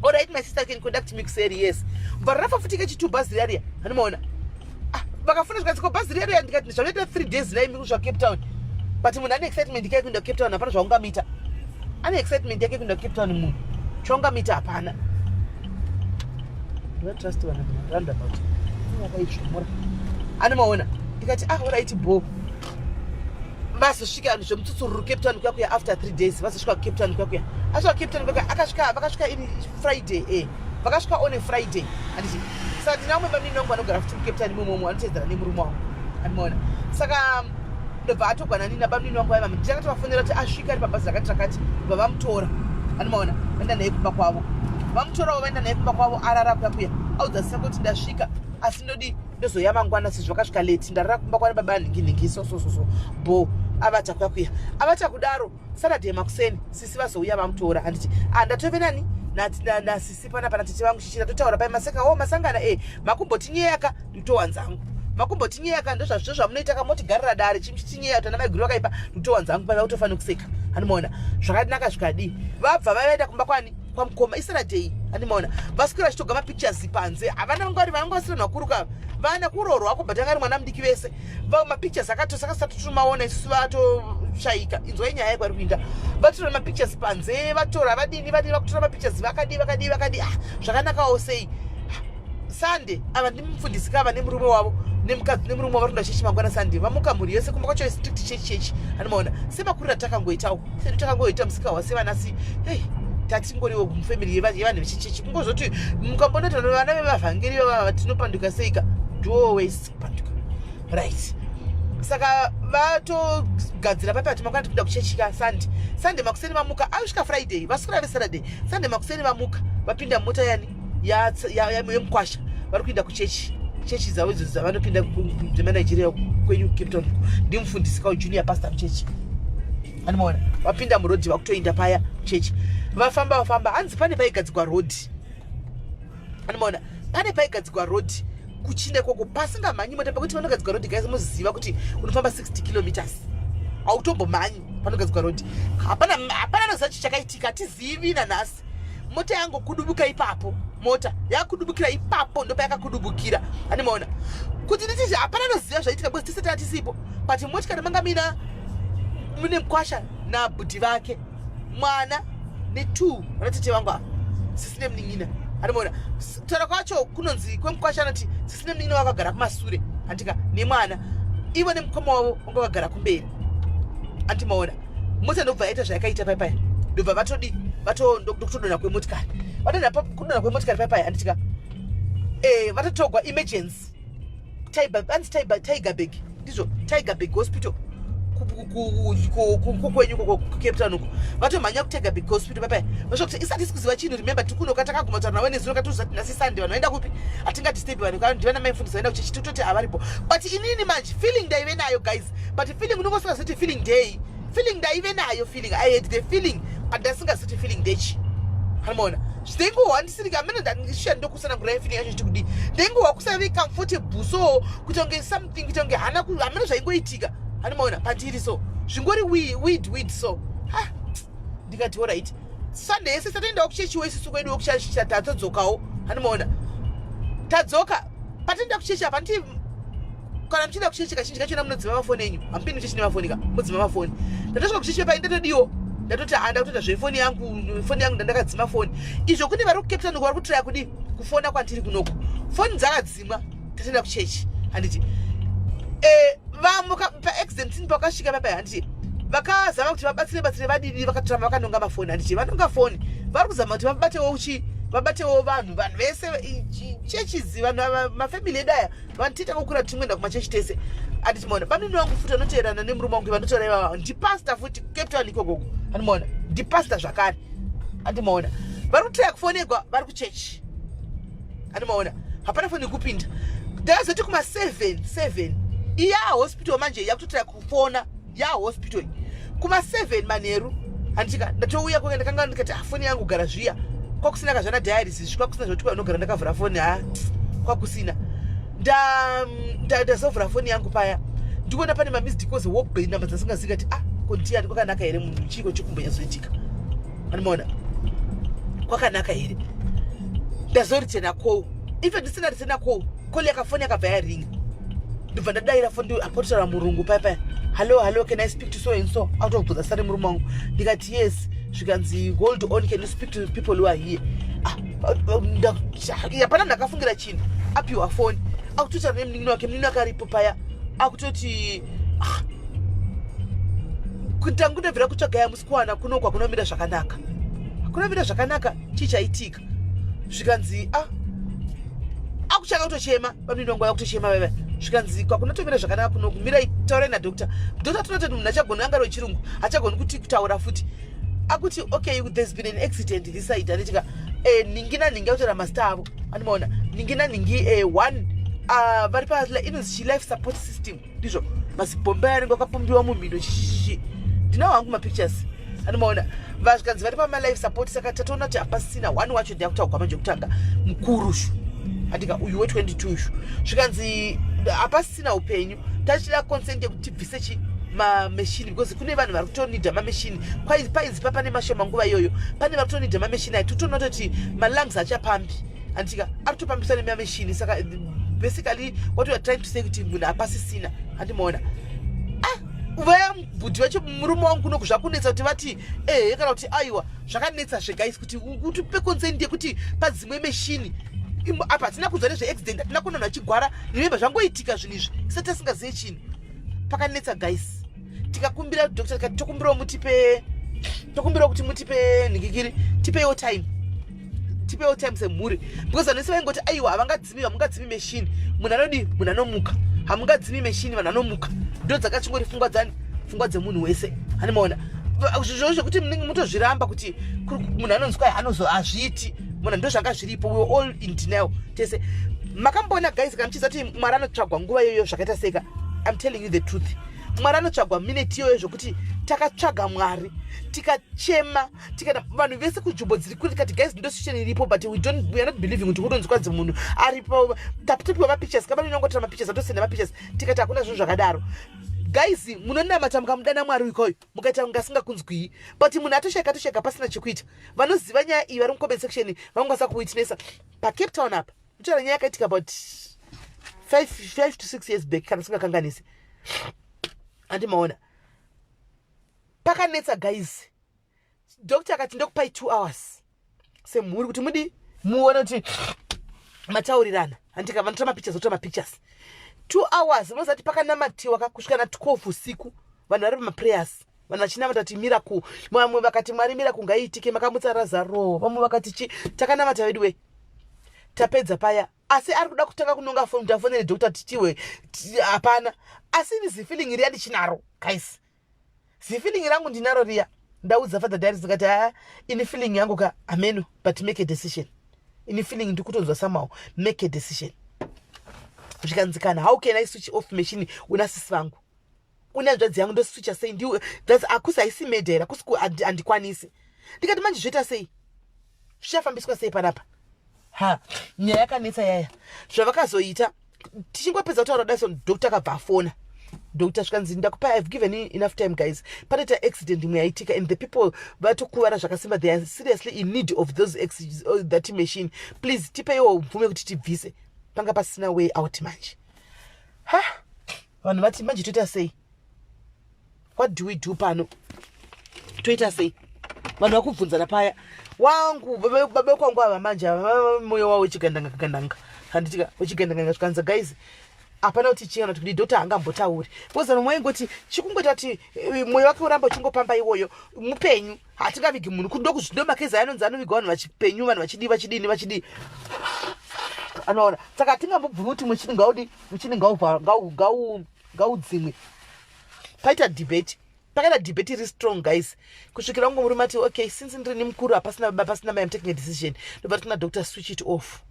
Alright, my sister can conduct me kuseri. Yes, bva rafa futi kechi2 bhazi riya riya, animaona. Ah, vakafuna zvikanzi, ko bhazi riya riya? Ndikati zvanoita 3 days naimi kusvika Cape Town, but munhu ane excitement yake kuenda Cape Town, hapana zvaungamuita. Ane excitement yake kuenda Cape Town, munhu chaungamuita hapana. Ndovatrust vanhu roundabout vakaizvomora, anomaona. Ndikati, ah, alright, bo vazosvika zvemutsutsuru Cape Town kuya kuya. After 3 days vazosvika Cape Town kuya kuya. Asvika Cape Town kuya, akasvika, vakasvika iri Friday, vakasvika on a Friday, handiti? Saka ndina umwe bamnini wangu vanogara futi muCape Town imomomo, anotedzana nemurume wangu, andimaona. Saka ndobva atogwana nini nabamnini wangu vaiva, ndakatovafonera kuti asvika ari pabhazi rakati rakati. Bva vamutora, andimaona, vaenda naye kumba kwavo. Vamutorawo, vaenda naye kumba kwavo, arara kuya kuya. Audza saka kuti ndasvika, asi ndodi ndozoya mangwana sezvo vakasvika late. Ndarara kumba kwana baba nhingi nhingi, so so so so bo avata kuya kuya. Avata kudaro, Saturday makuseni sisi vazouya vamutora, handiti? Ah, ndatove nani nasisi panapa, natete vangu chichira totaura pai maseka o masangana makumbotinyeyaka, ndotowanzangu makumbotinyeyaka, ndozvazvo zvamunoita kamotigarira dare chimuchitinyeya kuti ana maiguru vakaipa. Ndotowanzangu pai vakutofanira kuseka, handimaona. Zvakanaka zvikadii, vabva vavaenda kumba kwani kwamukoma iSaturday, handimaona. Vaswera vachitoga mapictures panze, havana vanga vari vanga vasiri vanhu vakuru kava, vana kuroorwa kubva tanga ari mwana mudiki vese. Mapictures akatosakasati isusu vatoshayika. Inzwai nyaya yekwari kuinda. Vatora mapictures panze, vatora, vadini vadini, vakutora mapictures, vakadii vakadii vakadii. Ah, zvakanakawo sei. Sunday ava ndimufundisi kava nemurume wavo nemukadzi nemurume wavo varikuenda chechi mangwana Sunday. Vamuka mhuri yese kumba kwacho, strict chechi chechi, anomaona semakuriro atakangoitawo sedu takangoita musika hwasevanasi. Hei, tatingoriwo mufamily yevanhu vechichechi, kungozoti mukambonota vana vevavhangeri vavava tinopanduka seika, always kupanduka, right? Saka vatogadzira papi ati mangwana tikuda kuchechika Sunday. Sunday makuseni vamuka, aisvika Friday, vaswera veSaturday. Sunday makuseni vamuka, vapinda mumota yani yemukwasha, vari kuenda kuchechi, chechi dzavo idzo dzavanopinda dzemaNigeria kwenyu Cape Town. Ndimufundisi kau, junior pastor muchechi, anomaona. Vapinda murodhi, vakutoinda paya chechi. Vafamba vafamba, hanzi pane paigadzigwa rodhi, anomaona, pane paigadzigwa rodhi kuchinda ikoko pasingamhanyi mota, pekuti panogadzigwa rodhi, guys, muziva kuti unofamba 60 kilometers, hautombomhanyi panogadzigwa rodhi. Hapana, hapana anoziva chi chakaitika, hatizivi nanhasi. Mota yangokudubuka ipapo, mota yakudubukira ipapo, ndopayakakudubukira, animaona. Kuti nditi hapana anoziva zvaitika because tise tatisipo, but motikari manga mina mune mukwasha nabhudhi vake, mwana netwo vanatete vangu ava, sisi nemunin'ina, animaona. Kutaura kwacho kunonzi kwemukwasha anoti sisi nemunin'ina vakagara kumasure, andika, nemwana. Ivo nemukoma wavo vanga vagara kumberi, andimaona. Mota ndobva yaita zvayakaita paipaya, ndobva vatodi ndokutodonha kwemotikari. Vadonha, kudonha kwemotikari paipaya, handitika? Vatotogwa emergency, anzi Tygerberg, ndizvo, Tygerberg Hospital kwenyu kuCape Town uko. Vatomhanya kuTygerberg Hospital papaya, vasvika kuti isati isi kuziva chinhu. Remember, tikunoka takaguma taura navo nezuro, katoziva kuti nhasi Sunday vanhu vaenda kupi? Hatingadisturbi vanhu, ndivana maifundisi vaenda kuchechi, tototi havaripo. But inini manje feeling ndaive nayo, guys, but feeling unongosingazoti feeling day, feeling ndaive nayo, feeling, I had the feeling, but ndasingazoti feeling ndechi, anomaona. Zvinengohwa ndisiri amene ndisha ndokusanangurai feeling yacho chiti kudii. Ndaingohwa kusave comfortable, so kuita kunge something, kuita kunge hana hamene zvaingoitika, anomaona, pandiri so zvingori weird weird so. Ha, ndikati alright, Sunday yese tatoendawo kuchechiwo isusu kwedu kuchechi, tatodzokawo, anomaona. Tadzoka, patenda kuchechi apa, nditi kana muchienda kuchechi kazhinji kachona munodzima mafoni enyu, hamupindi muchechi nemafoni ka, mudzima mafoni. Ndatosvika kuchechi pepai, ndatodiwo ndatoti handa kutoita zvefoni yangu, foni yangu ndandakadzima foni. Izvo kune vari kuCape Town vari kutraya kudi kufona kwandiri kunoko, foni dzakadzimwa. Tatoenda kuchechi, handiti? Vamuka paaccident pakasvika papai, handiti? Vakazama kuti vabatsire batsire vadidi, vakatoramba vakanonga mafoni, handiti? Vanonga foni, vari kuzama kuti vabatewo chi vabatewo vanhu, vanhu vese chechizi, vanhu ava mafamily edu aya, vanhu tiita kukura tichimboenda kumachechi tese, handiti maona? Bamnini wangu futi anoteerana nemurume wangu vanotaura ivava, ndipasta futi Cape Town ikokoko, handimaona, ndipasta zvakare, handimaona. Vari kutraya kufonegwa, vari kuchechi, handimaona, hapana foni kupinda. Ndakazoti kuma7 7 iya hospital manje yakutotraya kufona yahospital kuma7 manheru, handitika? Ndatouya kwanga ndakanga ndikati, ah, foni yangu gara zviya. Kwakusina kazvana diaries izvi, kwakusina zvekuti unogara ndakavhura foni. Ha, kwakusina. Ndazovhura foni yangu paya, ndikuona pane mamissed calls, wobhe namba dzasingazivi. Kati, "Ah, kontiyani kwakanaka here? Munhu, chiiko chikumbonyatsoitika?" Anomaona kwakanaka here? Ndazoreturna call. Ife ndisina returna call, call yakafoni yakabva yaringa. Ndobva ndadayira foni, apotaura murungu paya paya, "Hallo, hallo, can I speak to so and so?" Autobvunza sare murume wangu. Ndikati, "Yes." Zvikanzi, "Hold on, can you speak to people who are here?" Ah, hapana ndakafungira chinhu. Apiwa foni, akutotaura nemunin'ina wake. Munin'ina wake aripo paya, akutoti, "Ah, ndangundobvira kutsvaga yamusikuwana kunokwa kunomira zvakanaka, kunomira zvakanaka. Chii chaitika?" Zvikanzi, "Ah," akuchanga kutochema. Vamunini wangu vakutochema vaiva. Zvikanzi, "Kwakunotomira zvakanaka kunoku. Mirai, taurai nadoctor." Doctor tinototi munhu achagoni, anga wechirungu, hachagoni kuti kutaura futi. Akuti, "Okay, there's been an accident this side." Anitika ningi naningi, akutora masita avo, anomaona ningi naningi, one vari pa inonzi chi life support system. Ndizvo mazibhomba anenge akapombiwa mumhino, chichichichi. Ndinawo hangu mapictures, anomaona. Vazvikanzi vari pamalife support. Saka tatoona kuti hapasisina. One wacho ndeyakutaurwa manje kutanga mukuru shu, andika uyu we22 shu. Zvikanzi hapasisina upenyu, tachida consent yekuti tibvise chi mameshini, because kune vanhu vari kutonidha mameshini. Painzi pa pane mashoma nguva iyoyo, pane vari kutonidha mameshini aya. Totoona kutoti malungs achapambi, andika ari kutopambiswa nemameshini. Saka basically what we are trying to say kuti munhu hapasisina. Handimaona. Ah, vayabhudhi vacho, murume wangu kunoku zvakunetsa kuti vati ehe kana kuti aiwa. Zvakanetsa zveguys kuti utipe consent yekuti padzimwe meshini. Apa hatina kunzwa nezveaccident, hatina kuona munhu achigwara. Remember, zvangoitika zvinhu izvi isati tasingazive chinhu. Pakanetsa guys. Tikakumbira doctor, tikati tokumbirawo mutipe, tokumbirawo kuti mutipe nhingikiri, tipeiwo time, tipeiwo time semhuri, because vanhu vese vaingoti, "Aiwa, havangadzimi, hamungadzimi meshini. Munhu anodi, munhu anomuka. Hamungadzimi meshini, vanhu anomuka." Ndo dzakachingori pfungwa dzani, pfungwa dzemunhu wese. Hanimaona zvozvo zvekuti munenge mutozviramba kuti munhu anonzwa anozo hazviiti munhu. Ndo zvanga zviripo. We were all in denial tese. Makamboona guys, kana muchiziva kuti Mwari anotsvagwa nguva iyoyo zvakaita seka, I'm telling you the truth, Mwari anotsvagwa mineti iyoyo, zvokuti takatsvaga Mwari, tikachema, tikada vanhu vese kunzvimbo dziri kure. Tikati, "Guys, ndo situation iripo, but we are not believing kuti kutonzi kwanzi munhu aripo." Tapiwa mapictures, kavanonyangotora mapictures, atosenda mapictures. Tikati hakuna zvinhu zvakadaro guys. Munonamata, mukamudana Mwari ikoyo, mukaita kunge asingakunzwii, but munhu atosheka, atosheka pasina chekuita. Vanoziva nyaya iyi vari mucomment section vangakwanisa kuwitnessa paCape Town apa. Ndotaura nyaya yakaitika about 5 to 6 years back, kana singakanganisi. Handimaona. Pakanetsa guys. Doctor akati, "Ndokupai 2 hours semhuri kuti mudi muone kuti mataurirana." Handika vanotora mapictures, votora mapictures 2 hours. Unoziva kuti pakanamatiwa ka kusvika na12 usiku, vanhu vari pamaprayers, vanhu vachinamata kuti miracle. Vamwe vakati, "Mwari, miracle ngaiitike, makamutsa Razaro." Vamwe vakati chi. Takanamata vedu we. Tapedza paya, asi ari kuda kutanga kunonga foni kuti afonere doctor titiwe hapana. Asi ini zifeeling riya ndichinaro guys, zifeeling rangu ndinaro riya. Ndaudza Father Diaries, ndikati, "Haa, ini feeling yangu ka ameno, but make a decision. Ini feeling ndikutonzwa somehow, make a decision." Zvikanzi, "Kana how can I switch off machine? Una sisi vangu, une hanzvadzi yangu, ndoswitcha sei? Thats akusi haisi murder here? Akusi handikwanisi." Ndikati, "Manje zvoita sei? Zvichafambiswa sei panapa?" Ha, nyaya yakanetsa yaya. Zvavakazoita, tichingopedza kutaura daso, doctor akabva afona. Doctor zvikanzi, "Ndakupa, I've given you enough time guys. Panoita accident imwe yaitika and the people vatokuvara zvakasimba. They are seriously in need of that machine. Please tipeiwo mvume kuti tibvise." Panga pasina way out manje. Ha, vanhu vati, "Manje toita sei? What do we do pano? Toita sei?" Vanhu vakubvunzana paya. Wangu baba kwangu ava manje ava, mwoyo wavo wechigandanga gandanga, handitika wechigandanga. Zvikanzi, "Guys, hapana kuti chii kana kuti kudi. Doctor haangambotauri, because vanhu mwaingoti chikungoita kuti mwoyo wake uramba uchingopamba iwoyo mupenyu. Hatingavigi munhu." Ndomakezi anonzi anovigwa vanhu vachipenyu, vanhu vachidii, vachidini, vachidii, anoona. Saka hatingambobvumi kuti muchini ngaudi, muchini ngaudzimwe. Paita debate, pakaita debate iri strong guys, kusvikira ungo murume ati, "Okay, since ndirini mukuru, hapasina baba, pasina mai, am taking a decision." Ndobva tina doctor, "Switch it off."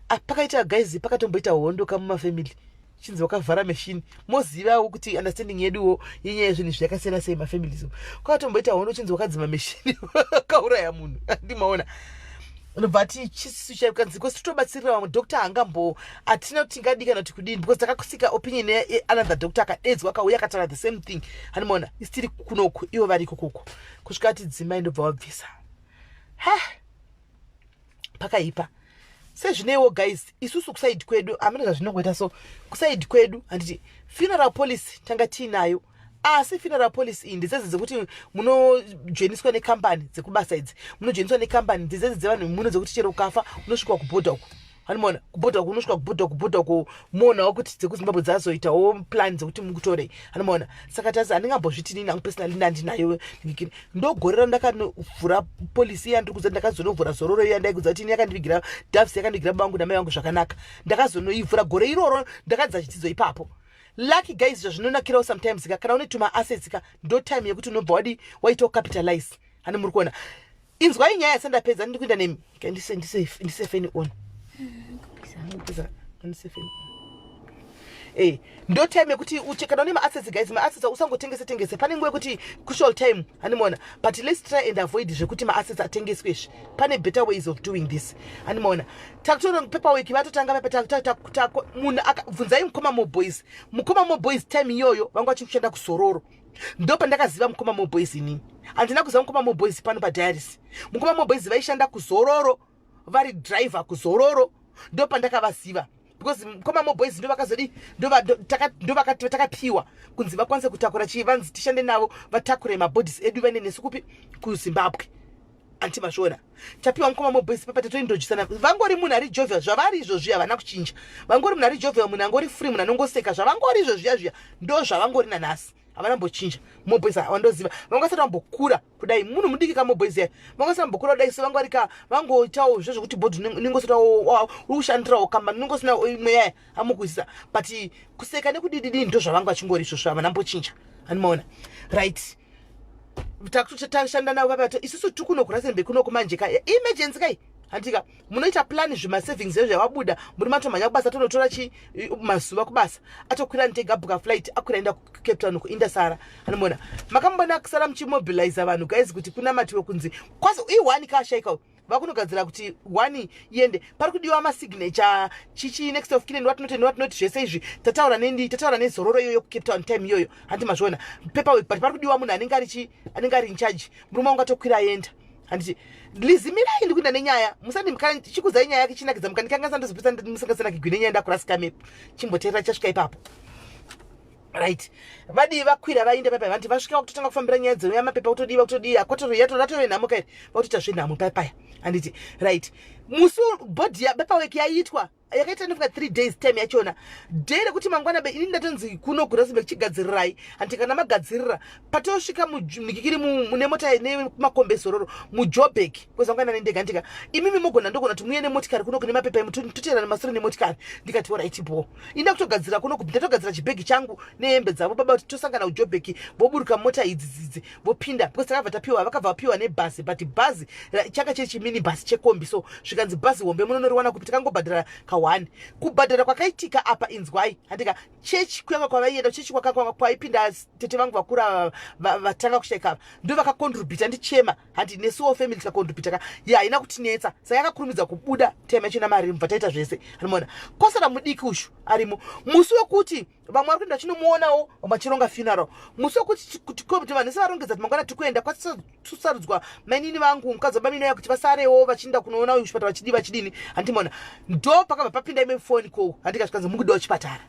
Ah, pakaita guys, pakatomboita hondo kamumafamily. Chinzi wakavhara machine. Mozivawo kuti understanding yeduwo yenyaya yezvinhu izvi yakasiyana sei mafamilies. Kwakatomboita hondo, chinzi wakadzima machine, wakauraya munhu. Andimaona unobva ati chisisu chaikanzi because totobatsirira vamwe doctor hangambo hatina kuti tingadii kana kuti kudini, because takakusika opinion yeanother doctor akadedzwa, akauya akataura the same thing. Handimaona isi tiri kunoku, ivo variko kuko, kusvika ati dzimai, ndobva wabvisa. Ha, pakaipa. Sezvineiwo guys, isusu kuside kwedu hamuna zvazvinongoita. So kuside kwedu, handiti funeral policy tanga tiinayo, asi funeral policy iyi ndedzedzi dzekuti munojoiniswa nekambani dzekubasa idzi, munojoiniswa nekambani ndedzedzi dzevanhu muno, dzekuti chero ukafa unosvika kubhodha uku. Hanimona kubhodha uku, unosvika kubhodha uku, moonawo kuti dzekuZimbabwe dzazoitawo plan dzekuti mukutorei. Hanimona saka tasi handingambozviti nini hangu personally ndandinayo. Ndogore randakanovhura policy iya ndiri kuziva, ndakazonovhura Zororo iya ndaikudza kuti ini yakandivigira Doves, yakandivigira baba vangu namai vangu zvakanaka. Ndakazonoivhura gore iroro, ndakadza chidzidzo ipapo. Lucky guys, zvazvinonakirawo sometimes ka, kana une tuma assets ka, ndo time yekuti unobva wadi waitawo capitalize. Hani muri kuona? Inzwai nyaya yasandapedza, ndiri kuenda nemi. Ndise feni on, ndise feni. Ndo time yekuti kana une maassets guys, maassets usangotengese tengese. Pane nguva yekuti crucial time, handimaona? But let's try and avoid zvekuti maassets atengeswe izvi. Pane better ways of doing this, handimaona? Takutora paperwork, vatotanga pepa munhu bvunzai mukoma Moboys. Mukoma Moboys time iyoyo vanga vachikushanda kuZororo. Ndo pandakaziva mukoma Moboys. Inini handina kuziva mukoma Moboys pano padiaris. Mukoma Moboys vaishanda kuZororo, vari driver kuZororo. Ndo pandakavaziva because mukoma Moboys ndo vakazodi, ndo takapiwa kunzi vakwanise kutakura chii, vanzi tishande navo vatakure mabodies edu vaende nesu kupi? KuZimbabwe. Anti mazviona? Tapiwa mukoma Moboys papa, tatoindojisana. Vangori munhu ari jovial zvavari izvozvi, havana kuchinja. Vangori munhu ari jovial, munhu angori free, munhu anongoseka. Zvavangori izvo zviya zviya ndo zvavangori nanhasi, havana mbochinja. Moboys vandoziva vangasati vambokura kudai, munhu mudiki kaMoboys ya, vangasati vambokura kudai. So vanga vari ka vangoitawo zvo zvekuti bhodhi unengosita uri kushandirawo kambani, unengosina mweya amukuisisa, but kuseka nekudididi ndo zvavanga vachingori izvozvo, havana mbochinja. Handimaona? Right, tashanda navo vapata. Isusu tiri kuno kuRustenburg kunoku manje ka, emergency kai, handika munoita plan zvemasavings ezvo yavabuda muri matomhanya kubasa, tonotora chi mazuva kubasa, atokwira ndega, bhuka flight, akwira enda kuCape Town kuindasara. Anomuona makambona kusara muchimobiliza vanhu guys kuti kunamatiwe kunzi kwazi i1 kashaika, vakunogadzira kuti one iende, pari kudiwa masignature, chichi, next of kin, what not and what not. Zvese izvi tataura nendi, tataura neZororo iyoyo kuCape Town time iyoyo. Handi mazviona paperwork? But pari kudiwa munhu anenge ari chi, anenge ari in charge. Murume wangu atokwira aenda. Handiti lizimirai, ndikuenda nenyaya, musati kana chikuzai nyaya yake chinakidza, mukandikanganisa ndozopesa musingasanakigwi nenyaya. Ndakurasika map, chimboteerera chasvika ipapo. Right, vadii vakwira vaenda paipai, vanti vasvika kutotanga kufambira nyaya dzeuya mapepa, kutodiwa, kutodiwa, ratove nhamo kairi, vakutoita zvenhamo paipaya. Handiti right, musi bhodhi paperwork yaitwa yakaita ndofunga 3 days time yachona, day rekuti mangwana be ini ndatonzi kuno kuRustenburg chigadzirirai. Handiti kana magadzirira, patosvika mudikikiri mune mota nemakombe Zororo muJobek kwezangwana nendega, ndika imimi mogona, ndogona kuti muye nemotikari kuno kune mapepa emu, toteerana masoro nemotikari. Ndikati alright bo, inda kutogadzira kuno, ndatogadzira chibhegi changu nehembe dzavo baba, kuti tosangana kuJobek, voburuka mota idzi dzidzi vopinda, because takabva tapiwa, vakabva vapiwa nebhazi, but bhazi changa chiri chimini bhasi chekombi. So zvikanzi bhazi hombe munonoriwana kupi? Takangobhadhara ka1. Kubhadhara kwakaitika apa, inzwai, handika chechi kuyanga kwavaienda, chechi kwaipinda tete vangu vakura vatanga kushaika, ndo vakacontributa. Ndichema handi nesuwo family tikacontributa ka, ya haina kutinetsa. Saka yakakurumidza kubuda time yachona mari, mubva taita zvese. Anomaona kwasara mudiki ushu arimo. Musi wekuti vamwe vari kuenda vachinomuonawo, vamwe vachironga funeral, musi wekuti kuti vanhu vese varongedza kuti mangwana tiri kuenda, kwatosarudzwa mainini vangu, mukadzi wabamini uya, kuti vasarewo vachienda kunoona uyu kuchipatara, vachidii vachidini. Handimona ndo pakabva papinda imwe foni ko, handikasvikanzi mukudiwa kuchipatara.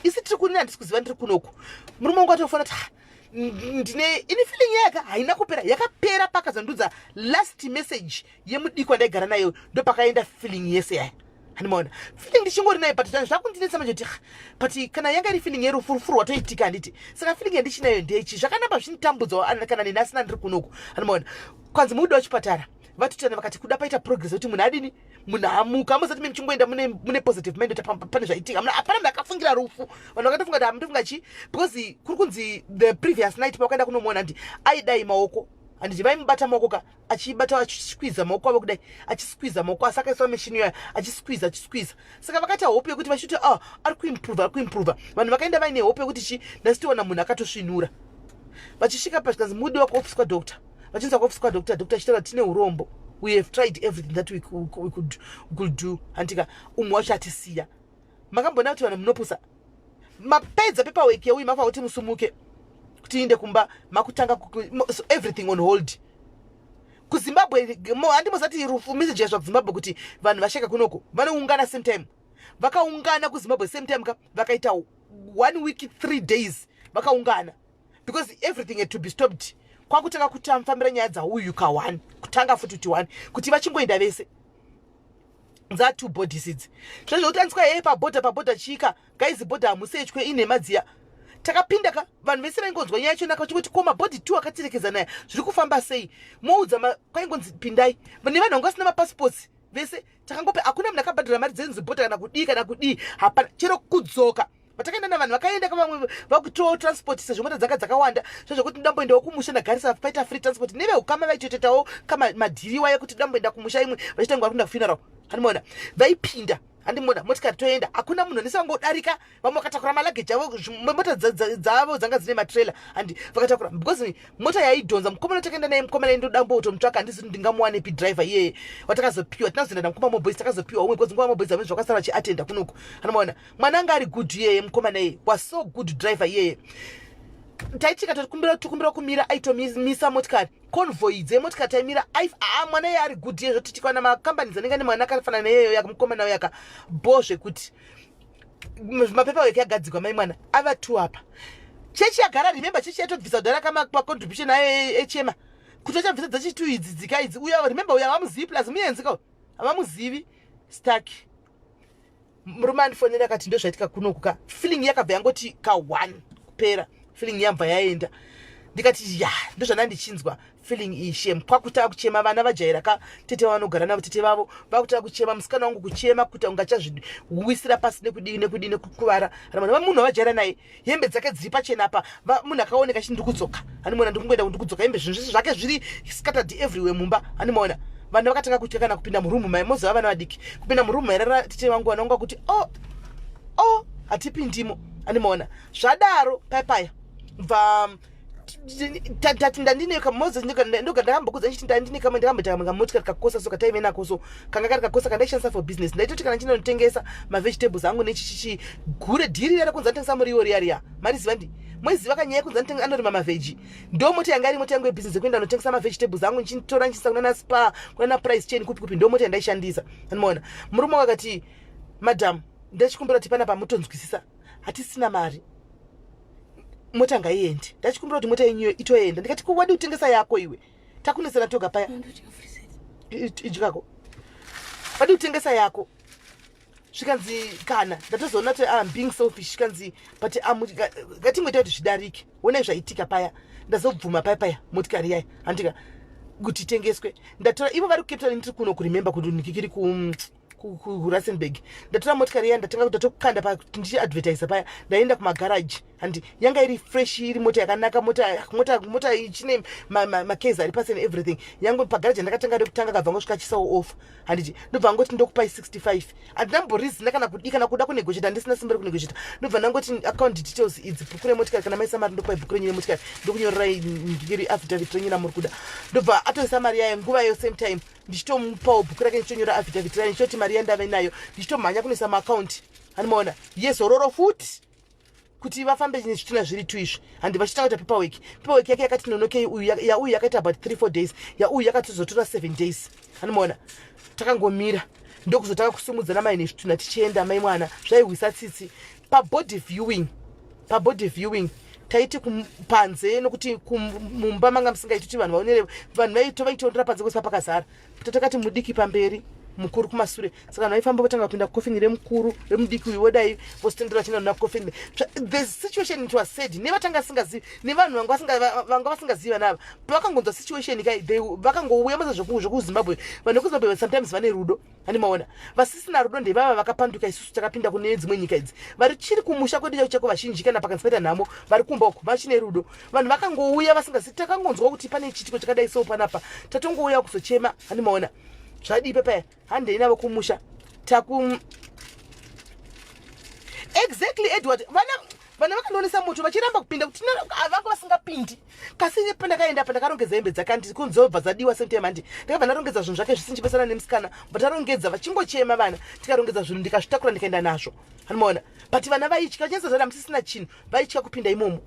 Isi tiri kunini, handisi kuziva, ndiri kunoku. Murume wangu atofona kuti, "Ah, ndine ini feeling yaka haina kupera." Yakapera pakazondudza last message yemudiki wandaigara nayo, ndo pakaenda feeling yese yaya. Handimaona feeling ndichingori nayo, but zvakundinetsa manje kuti, "Ah, but kana yanga iri feeling yerufu, rufu rwatoitika." Handiti saka feeling yandichinayo ndechi zvakanamba zvinitambudzawo kana neni asina ndiri kunoku. Handimaona kwanzi mukudiwa chipatara, vatotana vakati kuda paita progress kuti munhu adini, munhu amuka. Amuzati mimi muchingoenda mune positive mind kuti pane zvaitika. Hapana munhu akafungira rufu. Vanhu vakatofunga kuti hamutofunga chi, because kuri kunzi the previous night pavakaenda kunomuona, ndi aidai maoko. Handiti vaimubata maoko ka, achibata, achisqueeza maoko avo kudai, achisqueeza maoko, asi akaiswa machine iyoyo, achisqueeza, achisqueeza. Saka vakaita hope yekuti vachiti, "Ah, ari kuimprova, ari kuimprova." Vanhu vakaenda vaine hope yekuti chi ndasitoona munhu akatosvinura. Vachisvika pazvikanzi mudiwa kuofisi kwadoctor. Vachinzwa kuofisi kwadoctor, doctor achitaura, "Tine urombo, we have tried everything that we could do." Handika umwe wacho atisiya. Makambona kuti vanhu munopusa? Mapedza paperwork yeuyu, mafanira kuti musumuke kuti iinde kumba, makutanga so everything on hold kuZimbabwe. Handimozati rufu message yazva kuZimbabwe kuti vanhu vasheka kunoko, vanoungana same time. Vakaungana kuZimbabwe same time ka, vakaita one week 3 days vakaungana, because everything had to be stopped. Kwakutanga kutafambira nyaya dzauyu ka1, kutanga futi kuti one kuti vachingoenda vese dza two bodies idzi. Zvezvokuti anzwa hei pabhodha, pabhodha chika guys, bhodha hamusechwe, inhema dziya. Takapinda ka, vanhu vese vaingonzwa nyaya yacho naka vachingoti, "Ko mabhodhi two akaterekeza naya zviri kufamba sei?" Moudza, kwaingonzi pindai nevanhu vanga vasina mapassports vese. Takangope, hakuna munhu akabhadhara mari dzenzi bhodha kana kudii kana kudii, hapana. Chero kudzoka vatakaenda navanhu vakaenda kavamwe vakutowo transport sezvo mota dzanga dzakawanda, zvezvokuti ndamboendawo kumusha ndagarisa paita free transport. Neveukama vaitotoitawo kamadhiriwa ekuti ndamboenda kumusha, imwe vachitanga vari kuenda kufuneral. Handimaona vaipinda, handimona motikari toenda, hakuna munhu anese vangodarika. Vamwe vakatakura maluggage avo, mota dzavo dzanga dzine matrailer, handi vakatakura because mota yaidhonza. Mukomana takaenda naye, mukomana ndodambotomutsvaka, handisi ndingamuwanepi driver iyeye watakazopiwa. Tinazoenda namukoma moboys, takazopiwa umwe because mukoma moboys amene zvakasara vachiatenda kunoku. Handimaona mwana anga ari good iyeye, mukomana iyeye was so good driver iyeye. Taitika tokumbira, tokumbira kumira, aitomisa motikari, convoy dzemotikari taimira. Aa, mwana iye ari good iye, zvoti tikawana macompanies anenge ane mwana akafanana neiyeyo mukomana yaka bo, zvekuti mapaperwork yagadzikwa, mai mwana ava two apa. Chechi yagara, remember, chechi yatobvisa kudhara kamacontribution ayo echema kuti achabvisa dzachitu idzi dzika idzi. Uya, remember, uyo havamuzivi, plus muyenzi ka, havamuzivi stark. Murume andifonera akati ndo zvaitika kunoku ka. Feeling yakabva yangoti ka1 kupera, feeling yabva yaenda. Ndikati, "Ya, ndozvanda ndichinzwa feeling iyi, shame." Kwakutanga kuchema, vana vajaira ka tete vanogara navo, tete vavo vakutanga kuchema, musikana wangu kuchema kuti ungachazviwisira pasi nekudii nekudii nekukuvara. Munhu wavajaira naye, hembe dzake dziri pachena apa, munhu akaoneka chiti ndikudzoka, handimaona ndikungoenda, ndikudzoka, hembe zvinhu zvese zvake zviri scattered everywhere mumba. Handimaona vanhu vakatanga kutya kana kupinda murumu mai, mozova vana vadiki kupinda murumu mairara tete vangu. Vana vangu kuti, Oh, hatipindimo." Handimaona zvadaro payapaya bva tati ndandine kamozi, ndoga ndakambokudza ndichiti ndandine kamwe, ndakamboita kamwe kamotikari kakosa so kataive nako, so kanga kari kakosa kandaishandisa for business. Ndaitoti kana ndinotengesa mavegetables angu nechichichi gure dhiri riya rekunzi anotengesa muriwo riya riya, mariziva ndi moiziva kanyaya yekunzi anorima mavheji. Ndo mota yanga iri mota yangu yebusiness yekuenda notengesa mavegetables angu, ndichitora ndichiisa kunana Spar, kunana Price Chain, kupi kupi. Ndo mota yandaishandisa. Anomaona murume wangu akati, "Madam, ndachikumbira kuti panapa mutonzwisisa, hatisina mari, mota ngaiende. Ndachikumbira kuti mota yenyuyo itoenda." Ndikati, "Ko wadi kutengesa yako iwe? Takunesana toga paya." Idyako, wadi kutengesa yako? Zvikanzi, "Kana ndatozoona kuti am being selfish." Zvikanzi, "But ngatingoita kuti zvidarike, onai zvaitika paya." Ndazobvuma paya paya motikari yaya, handika kuti itengeswe. Ndatora, ivo vari kuCape Town, ndiri kuno kuremember kuti ndikiri kuRustenburg. Ndatora motikari iya, ndatanga ndatokanda ndichiadvertisa paya. Ndaenda kumagaraji, handi yanga iri fresh, iri mota yakanaka, mota ichine makezi ari pasi and everything. Yangu pagaraji ndakatanga rekutanga, kabva ngosvika chisawo off, handiti ndobva ngoti, "Ndokupai 65." Handinamborizina kana kudi kana kuda kunegotiata, handisina simba rekunegotiata. Ndobva ndangoti, "Account details idzi, bhuku remotikari, kana maisa mari ndokupai bhuku renyu remotikari, ndokunyorerai ngiri affidavit renyu ramuri kuda." Ndobva atoisa mari yayo nguva iyo, same time ndichitomupawo bhuku rake, ndichitonyora affidavit rayo, ndichitoti mari yandave nayo, ndichitomhanya kunoisa maakaunti. Handimaona yezororo futi kuti vafambe nezvitina zviri tu izvi, handi vachitanga kuita paperwork. Paperwork yake yakati nonokei, uyu yauyu yakaita about 3 4 days, yauyu yakatozotora 7 days. Handimaona takangomira, ndokuzotanga kusumudzana mai nezvitunha tichienda, mai mwana. Zvaihwisa tsitsi pabody viewing. Pabody viewing taiti panze, nokuti mumba manga musingaiti kuti vanhu vaonere, vanhu vaitondera panze kwese pakazara. Tatakati mudiki pamberi. Mukuru kumasure, saka vanhu vaifamba votanga kupinda kukofini remukuru, remudiki uyu wodai, vositendera vachienda kuna kofini. The situation, it was said nevatanga asingazivi, nevanhu vanga vasingazivi. Vana ava pavakangonzwa situation kai, vakangouya masa zvekuZimbabwe. Vanhu vekuZimbabwe sometimes vane rudo, hani maona? Vasisina rudo ndevava vakapanduka. Isusu takapinda kune dzimwe nyika idzi, vari chiri kumusha kwedu chako chako, vazhinji kana pakanzi paita nhamo vari kumba uko vachine rudo. Vanhu vakangouya vasingazivi, takangonzwa kuti pane chiitiko chakadai so panapa, tatongouya kuzochema, hani maona? Zvadii pepaya, handei navo kumusha. Taku exactly, Edward, vana vakandionesa moto vachiramba kupinda kuti vanga vasingapindi. Kasi pandakaenda, pandakarongedza hembe dzake, andi kunzobva dzadiwa same time, handi ndakabva ndarongedza zvinhu zvake zvisinchipesana nemusikana. Bva vachingochema vana, tikarongedza zvinhu, ndikazvitakura, ndikaenda nazvo, animaona? But vana vaitya, vachinyatsozvada musisina chinhu, vaitya kupinda imomo,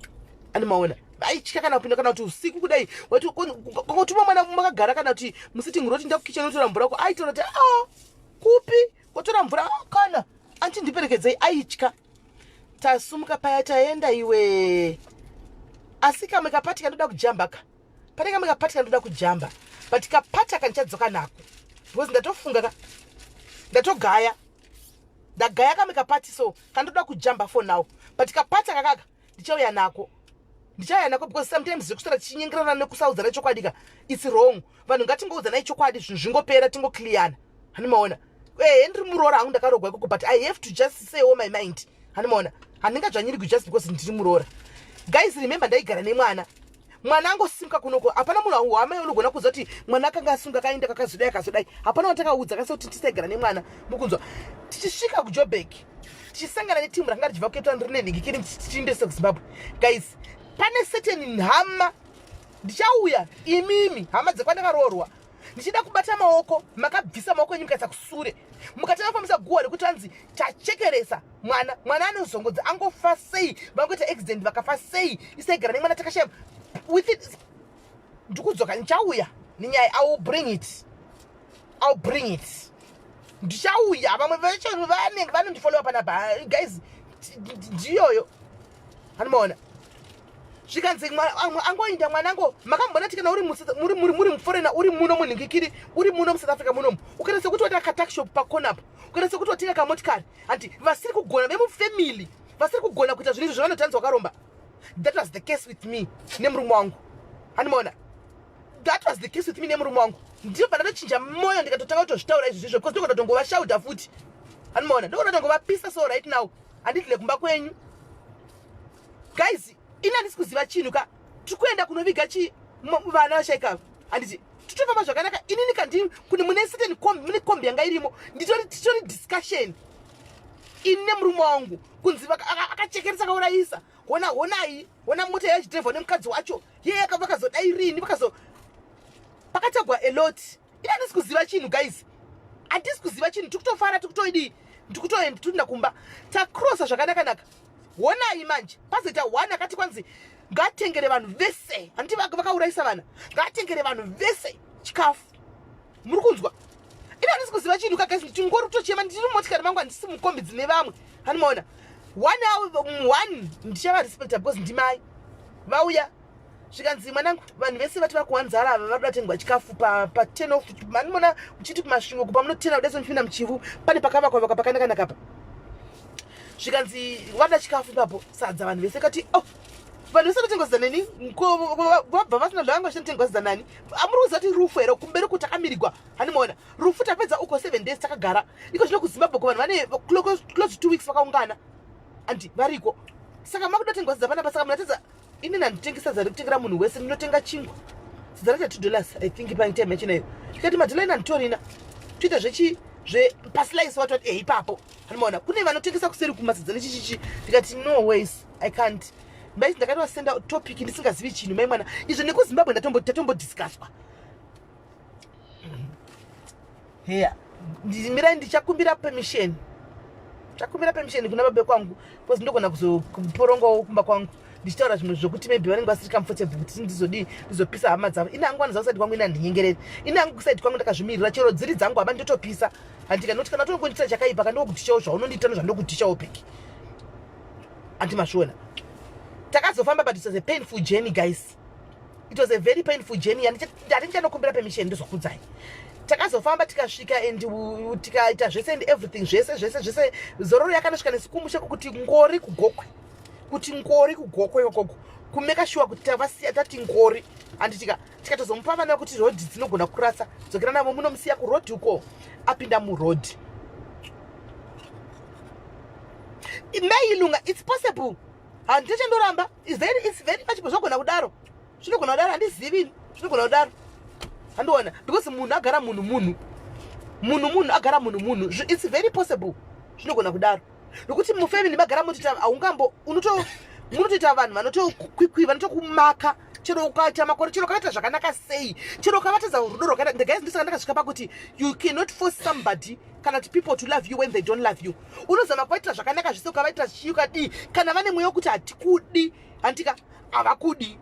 animaona? Vaitya kana kupinda, kana kuti usiku kudai wangotuma mwana makagara, kana kuti musitting roti ndakukicheni unotora mvura ko, aitora kuti a kupi kotora mvura? Ah, kana anti ndiperekedzei, aitya. Tasumuka paya, taenda iwe. Asi kamwe kapati kandoda kujamba ka, pane kamwe kapati kandoda kujamba, but kapati aka ndichadzoka nako because ndatofunga ka, ndatogaya, ndagaya kamwe kapati, so kandoda kujamba for now. But kapati akakaka ndichauya nako, ndichauya nako, because sometimes zvekusara tichinyengerana nekusaudzana chokwadi ka, it's wrong. Vanhu ngatingoudzanai chokwadi, zvinhu zvingopera, tingoclearana, hanimaona? Ehe, ndiri muroora hangu, ndakarogwa ikoko, but I have to just say all my mind, hanimaona? Handingadzvanyirigwi just because ndiri muroora. Guys, remember, ndaigara nemwana. Mwana angosimuka kunoko, hapana munhu wamai unogona kuziva kuti mwana akanga asunga, akaenda, kakazodai, akazodai. Hapana watakaudza kasi kuti tisaigara nemwana, mukunzwa? Tichisvika kuJobek, tichisangana netimu rakanga richibva kuCape Town rine nhingikiri, tichiendesa kuZimbabwe. Guys, pane certain hama, ndichauya, imimi hama dzekwandakaroorwa, ndichida kubata maoko. Makabvisa maoko enyu, mukaisa kusure, mukatanga kufambisa guhwa rekuti anzi chachekeresa mwana. Mwana anozongodza angofa sei? Vangoita accident vakafa sei? Isaigara nemwana, takashaya with it. Ndikudzoka, ndichauya nenyaya. I will bring it, I will bring it, ndichauya. Vamwe vacho vanenge vanondifollowa panapa, guys, ndiyoyo, hanimaona? Zvikanzi angoinda mwana ango. Makambona ti kana uri muri muforeigner, uri muno munhingikiri, uri muno muSouth Africa munomu, ukaita sekuti waita katuckshop pakona apo, ukaita sekuti watenga kamotikari, handi vasiri kugona vemufamily, vasiri kugona kuita zvinhu izvo zvavanotanzi wakaromba. That was the case with me nemurume wangu, handimaona? That was the case with me nemurume wangu. Ndibva ndatochinja moyo, ndikatotanga kutozvitaura izvi zvizvo, because ndogona tongovashaudha futi, handimaona? Ndogona tongovapisa. So right now handidile kumba kwenyu, guys. Ini handisi kuziva chinhu ka. Tiri kuenda kunoviga chi vana vashaikava, handiti? Titofamba zvakanaka. Inini kandi kune mune certain kombi, mune kombi yanga irimo, nditori titori discussion ini nemurume wangu, kunzi akachekeresa, akaurayisa. Hona, honai, hona mota yachidhevha nemukadzi wacho yeye, vakazodai rini, vakazo pakatagwa a lot. Ini handisi kuziva chinhu, guys, handisi kuziva chinhu. Tikutofara, tikutoidii, ndikutoenda, tikuenda kumba, tacrossa zvakanaka-naka. Honai manje pazoita one akati kwanzi ngatengere vanhu vese, handiti vakaurayisa vana, ngatengere vanhu vese chikafu. Muri kunzwa? Ini handisi kuziva chinhu kagais, ndingori kutochema, ndiri mumotikari mangu, handisi mukombi dzine vamwe, hanimaona? One one ndichavarespecta because ndimai vauya. Zvikanzi, mwanangu, vanhu vese vati vakuwanzara ava, vari kuda tengwa chikafu pa10 off. Manimona uchiti kuMasvingo kupa munotena kudai, somuchipinda muChivhu, pane pakavakwa vakwa pakanaka-naka pa. Zvikanzi vada chikafu ipapo, sadza, vanhu vese. Kati, oh, vanhu vese vanotengwa sadza neni, vabva vasina zvavanga vachinotengwa sadza nani? Amuri kuziva kuti rufu here kumberi kuti takamirigwa, hanimaona? Rufu tapedza uko 7 days takagara iko zvino kuZimbabwe, kuvanhu vane close to 2 weeks vakaungana, andi variko. Saka makuda tengwa sadza panapa, saka munatedza ini handitengi sadza rekutengera munhu wese, ndinotenga chingwa. Sadza raita $2, I think, paitime yachinayo. Tikati madhola ina handitorina, toita zvechi zvepaslice wati wati ipapo, hanimaona? Kune vanotengesa kuseri kumasadza nechichichi. Ndikati, no ways, I can't. Mbaiti ndakati wasenda topic ndisingazivi chinhu, mai mwana. Izvo nekuZimbabwe tatombodiscusswa heya. Mirai, ndichakumbira permission, chakumbira permission kuna babe kwangu, because ndogona kuzoporongawo kumba kwangu ndichitaura zvimwe zvokuti maybe vanenge vasiri comfortable kuti ndizodii, ndizopisa hama dzavo. Ini hangu vanoziva kuside kwangu, ini handinyengereri. Ini hangu kuside kwangu ndakazvimirira, chero dziri dzangu hama ndotopisa, handika noti kana tongondiitira chakaipa, kandokutishawo zvaunondiita nozvandokutichawo piki, anti mazviona? Takazofamba, but it was a painful journey, guys. It was a very painful journey. Ndati ndichanokumbira permission, ndozokudzai. Takazofamba tikasvika and tikaita zvese and everything zvese zvese zvese. Zororo yakanosvika nesu kumusha kuti ngori kugokwe, kuti ngori kugokwe ikokoko, kumeka shuwa kuti tavasiya tati ngori handitika. Tikatozomupa vana kuti rodhi dzinogona kurasa, dzokera navo munomusiya kurodhi uko, apinda murodhi. Mailunga, it's possible, handichandoramba. It's very, it's very much zvogona kudaro, zvinogona kudaro, handizivi, zvinogona kudaro, handiona, because munhu agara munhu munhu munhu munhu agara munhu munhu. It's very possible, zvinogona kudaro, nokuti mufamily magara mutoita haungambo unoto munotoita vanhu vanotokwikwi vanotokumaka chero ukaita makore, chero ukaita zvakanaka sei, chero ukavatadza rudo rwakaita. The guys, ndosaka ndakasvika pakuti you cannot force somebody kana kuti people to love you when they don't love you. Unozama kuvaitira zvakanaka zvise, ukavaitira chii, ukadii, kana vane mweya wekuti hatikudi, handika, havakudi,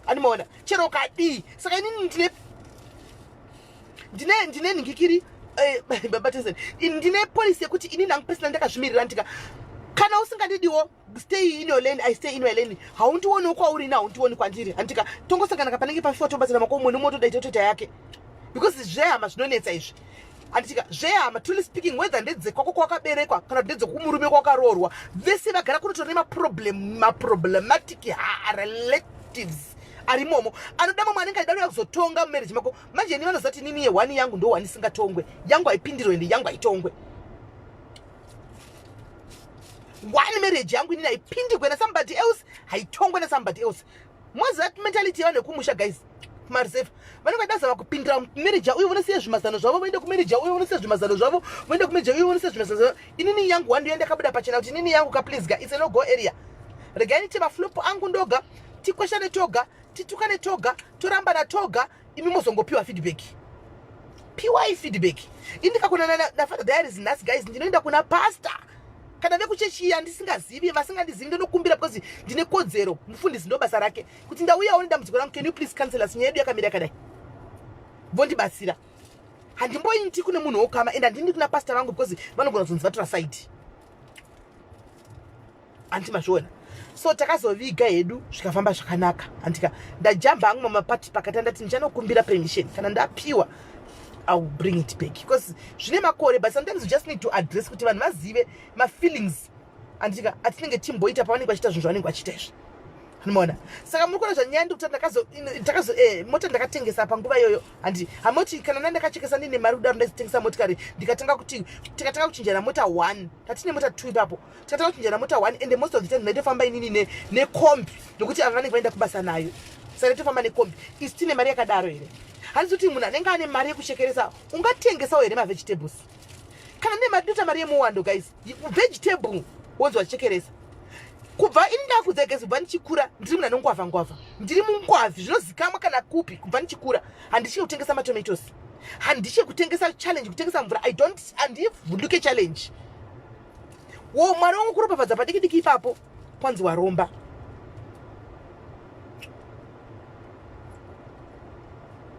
andimaona, chero ukadii. Saka inini ndine nhingikiri, baba Tyson, ndine policy yekuti inini hangu personally ndakazvimirira ndika kana usingandidiwo, stay in your lane, I stay in my lane. Haundioniwo kwauri, ina haundioni kwandiri, handika. Tongosangana panenge pafiwa, tobatsira mako, umwe nomwe todaita toita yake, because zvehama zvinonetsa izvi, handitika. Zvehama, truly speaking, whether ndedzekwako kwakaberekwa kana kuti ndedzekumurume kwakaroorwa, vese vagara kunotora nemaproblem, maproblematic relatives arimomo anoda mamwe anenge achida kuya kuzotonga mumarriage mako. Manje ini vanoziva kuti inini yehwani yangu ndo wani isingatongwe, yangu haipindirwe ende yangu haitongwe. One marriage yangu inini haipindirwe nasomebody else, haitongwe nasomebody else. Moziva mentality yevanhu vekumusha, guys, kumareserve, vanenge vachida zama kupindira marriage uye vonosiya zvimazano zvavo, voende kumarriage uye vonosiya zvimazano zvavo, voende kumarriage uye vonosiya zvimazano zvavo. Inini yangu wandiyo ndakabuda pachena kuti inini yangu ka, please ka, it's a no go area. Regai ndite maflop angu ndoga, tikweshane toga, titukane toga, torambana toga, imi mozongopiwa feedback. Piwai feedback. Ini ndikakonana naFather Diaries nhasi, guys, ndinoenda kuna pastor kana vekuchechi iya ndisingazivi, vasingandizivi, ndinokumbira because ndine kodzero. Mufundisi ndo basa rake kuti ndauyawo nedambudziko rangu, can you please counsel us, nyaya yedu yakamira yakadai, vondibatsira. Handimboindi kune munhu wokama and handindi kuna pastor vangu because vanogona kuzonzi vatora side, handiti mazviona? So takazoviga hedu, zvikafamba zvakanaka, handika. Ndajamba hangu mamapati pakati, andati ndichanokumbira permission, kana ndapiwa I will bring it back because zvine makore. But sometimes you just need to address kuti vanhu vazive mafeelings, anditika, atinenge timboita pavanenge vachiita zvinhu zvavanenge vachiita izvi, anomaona. Saka muri kuona zvanyaya ndikuti takazo mota ndakatengesa panguva iyoyo, handi hamoti kana ndandakachekesa ndine mari kudaro, ndaizotengesa motikari, ndikatanga kuti tikatanga kuchinjana mota one, tatine mota two ipapo, tikatanga kuchinjana mota one, and most of the time ndaitofamba inini nekombi nokuti ava vanenge vaenda kubasa nayo, saka ndaitofamba nekombi. Isi tine mari yakadaro here? Handisi kuti munhu anenge ane mari yekuchekeresa ungatengesawo here mavegetables? Kana ndine mari, ndinoita mari yemuwando, guys. Vegetable wonzi wachekeresa kubva ini ndakudza, guys, kubva ndichikura ndiri munhu anongwavha ngwavha, ndiri mungwavhi zvinozikamwa kana kupi. Kubva ndichikura handitye kutengesa matomatoes, handitye kutengesa challenge, kutengesa mvura, I don't, handivhunduke challenge. Wo Mwari wangu kuropafadza padiki diki ipapo, kwanzi waromba.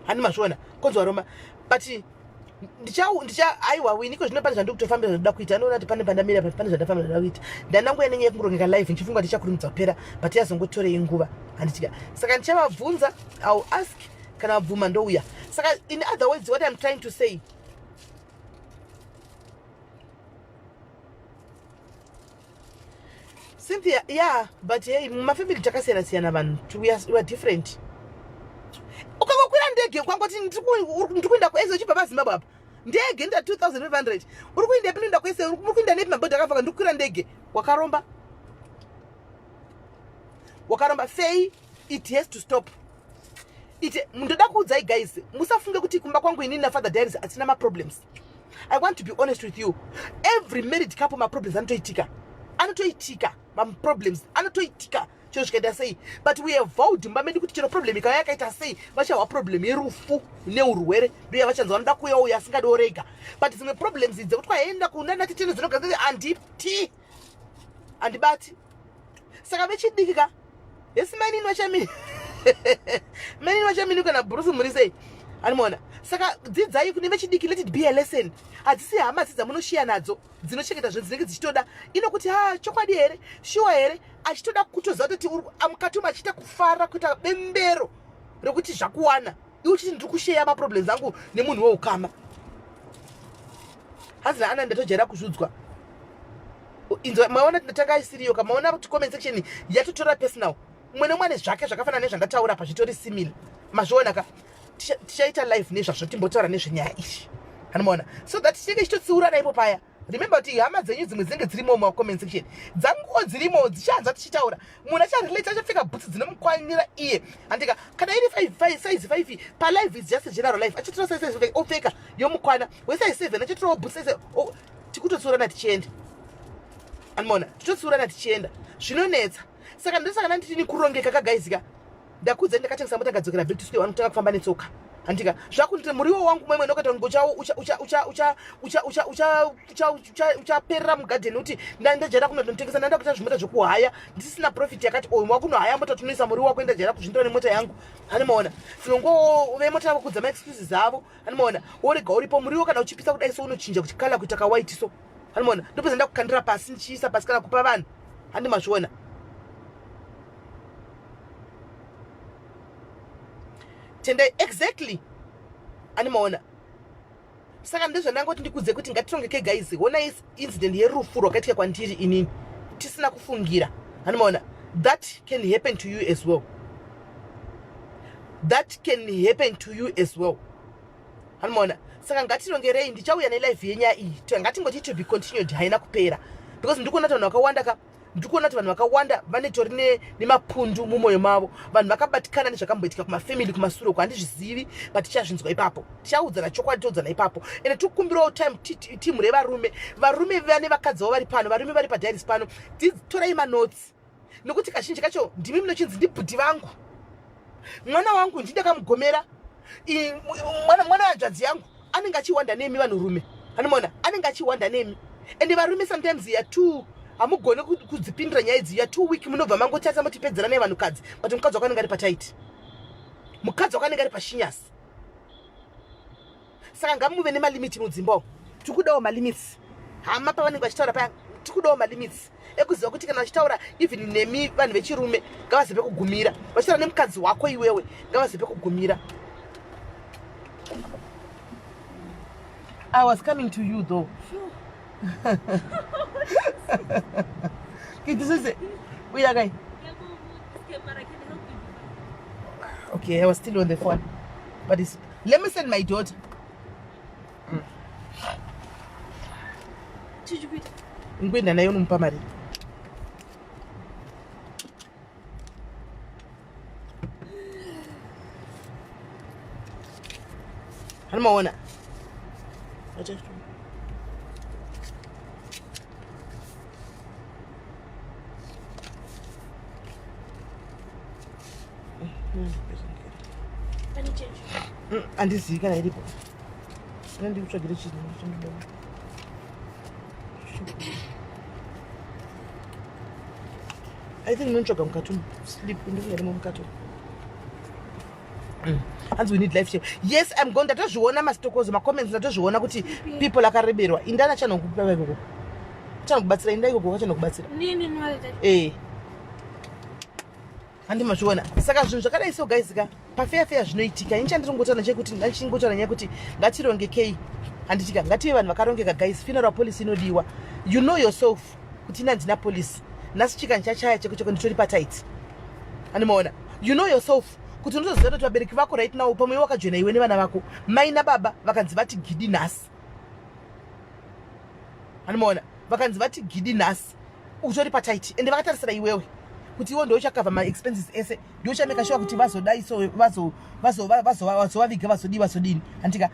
Handi mazviona? Kwanzi waromba, but ndicha ndicha aiwa winiko zvino pane zvandiri kutofambira, zvandoda kuita. Anoona kuti pane pandamira, pane zvandafambira, ndoda kuita. Ndandanguya nenyaya yekurongeka live, ndichifunga kuti ichakurumidza kupera, but yazongotorei nguva, handitika. Saka ndichavabvunza, I will ask, kana vabvuma ndouya. Saka in other words, what I'm trying to say, Cynthia, yeah, but hey, mumafamily takasiyana siyana vanhu, we are different. Ukangokwira ndege kwangoti ndiri kuenda kuSA uchibva paZimbabwe apa, ndege nda 2500, uri kuenda epi? Unoenda kuSA, uri kuenda nepi? Mabhodhi akafaka, ndiri kukwira ndege. Wakaromba, wakaromba fei. It has to stop it. Ndoda kuudzai, guys, musafunge kuti kumba kwangu inini naFather Diaries hatina maproblems. I want to be honest with you, every married couple maproblems anotoitika, anotoitika maproblems anotoitika chero zvikaita sei. But we have vowed mumba medu kuti chero problem ikauya yakaita sei, vachahwa problem yerufu neurwere ndo yavachanzi vanoda kuuya uyo asingadi orega. But dzimwe problems idzi dzekuti kwaenda kunana titino dzinogadzira, handiti handibati. Saka vechidiki ka, hesi mainini vachamini, mainini vachamini kana Bruce, muri sei? Animona. Saka dzidzai kune vechidiki, let it be a lesson. Hadzisi hama dzi dzamunoshiya nadzo dzinochengeta zvinhu dzinenge dzichitoda inokuti ha, chokwadi here, shuwa here, achitoda kutoziva kuti mukati umu achiita kufara, kuita bembero rekuti zvakuwana. Iwe uchiti ndiri kusheya maproblems angu nemunhu weukama. Hanzi naana ndatojaira kuzvudzwa. Inzwa maona ndatanga isiriyo ka maona kuti comment section yatotora personal. Umwe nemwe ane zvake zvakafanana nezvandataura pa zvitori similar. Mazviona ka? Tichaita live nezvazvo timbotaura nezvenyaya iyi. Anomaona? So that tinenge tichitotsiurana ipo paya. Remember kuti hama dzenyu dzimwe dzinenge dzirimo mu comment section. Dzanguwo dzirimo dzichanzwa tichitaura. Munhu acharelate achapfeka bhutsu dzinomukwanira iye. Andika kana iri 5 size 5 pa live is just a general life. Achitora size 5 opfeka yomukwana. We size 7 achitorawo bhutsu size tikutotsurana tichienda. Anomaona? Tichotsurana tichienda. Zvinonetsa. Saka ndosaka ndanditi kurongeka ka guys ka. Ndakudza ndakatengesa mota ngadzokera back to square one kutanga kufamba netsoka. Handika zvakunti muriwo wangu mwemwe nokuita kunge ucha ucha ucha ucha ucha ucha ucha ucha ucha ucha uchaperera mugadheni kuti ndajaira kunotengesa ndaenda kuita zvimota zvekuhaya ndisina profit yakati oyo wakunohaya mota tinoisa muriwo wako ndajaira kuzvindira nemota yangu animaona tinongo vemota vakudza maexcuses avo animaona worega uripo muriwo kana uchipisa kudai so unochinja kuti kala kuita kawaiti so animaona ndopedza ndakukandira pasi ndichiisa pasi kana kupa vanhu handi mazviona tendai exactly animaona saka ndezvandangoti ndikudze kuti ngatirongeke guys hona incident yerufu rwakaitika kwandiri inini tisina kufungira animaona that can happen to you as well that can happen to you as well animaona saka ngatirongerei ndichauya nelife yenyaya iyi ngatingoti to be continued haina kupera because ndikuona kuti vanhu vakawanda ka ndiri kuona kuti vanhu vakawanda vanetori nemapundu mumwoyo mavo vanhu vakabatikana nezvakamboitika kumafamily kumasure uko handizvizivi but tichazvinzwa ipapo tichaudzana chokwadi toudzana ipapo ende tikukumbirawo time timu revarume varume vane vakadzi vavo vari pano varume vari padiaris pano torai manotsi nokuti kazhinji kacho ndimi munochinzi ndibhudhi vangu mwana wangu ndindakamugomera mwana wehanzvadzi yangu anenge achiwanda nemi vanhurume anomaona anenge achiwanda nemi and varume sometimes ya too hamugone kudzipindura nyaya idzi ya too weak munobva mangotarisa motipedzera nei vanhukadzi but mukadzi wako anenge ari pataiti mukadzi wako anenge ari pashinyasi saka ngamuve nemalimiti mudzimba umu tikudawo malimits hama pavanenge vachitaura paya tikudawo malimits ekuziva kuti kana vachitaura even nemi vanhu vechirume ngavazive kugumira vachitaura nemukadzi wako iwewe ngavazive kugumira I was coming to you though. Kitisise. Uya kai. Okay, I was still on the phone. But it's, let me send my daughter. Ngwenda naye unomupa mari. Hanomaona. Andizivi kana iripo. Ndikutsvagire chinhu chandinoda. I think ndinotsvaga mukati umu. Sleep ndingarimo mukati umu. Hanzi we need life change. Yes, I'm going ndatozviona masitokozo macomments ndatozviona kuti people akareberwa. Indana chanokupa ikoko. Chanokubatsira inda ikoko chanokubatsira. Nini nwaita. Eh. Handi mazviona. Saka zvinhu zvakadai so guys ka pafeya feya zvinoitika. Ini chandiri chekuti ndachingotaura nyaya yekuti ngatirongekei. Handitika ngative vanhu vakarongeka guys. Funeral policy inodiwa. You know yourself kuti ina ndina policy. Nhasi chika ndichachaya cheko cheko nditori patight. Andimaona. You know yourself kuti unotoziva kuti vabereki vako right now pamwe wakajoina iwe nevana vako mai nababa vakanzi vati gidi nhasi. Andimaona. Vakanzi vati gidi nhasi. Utori patight ende vakatarisira iwewe kuti iwe ndiwe uchakavha maexpenses ese ndiwe uchameka sure kuti vazodai so vazovaviga vazodii vazodini handika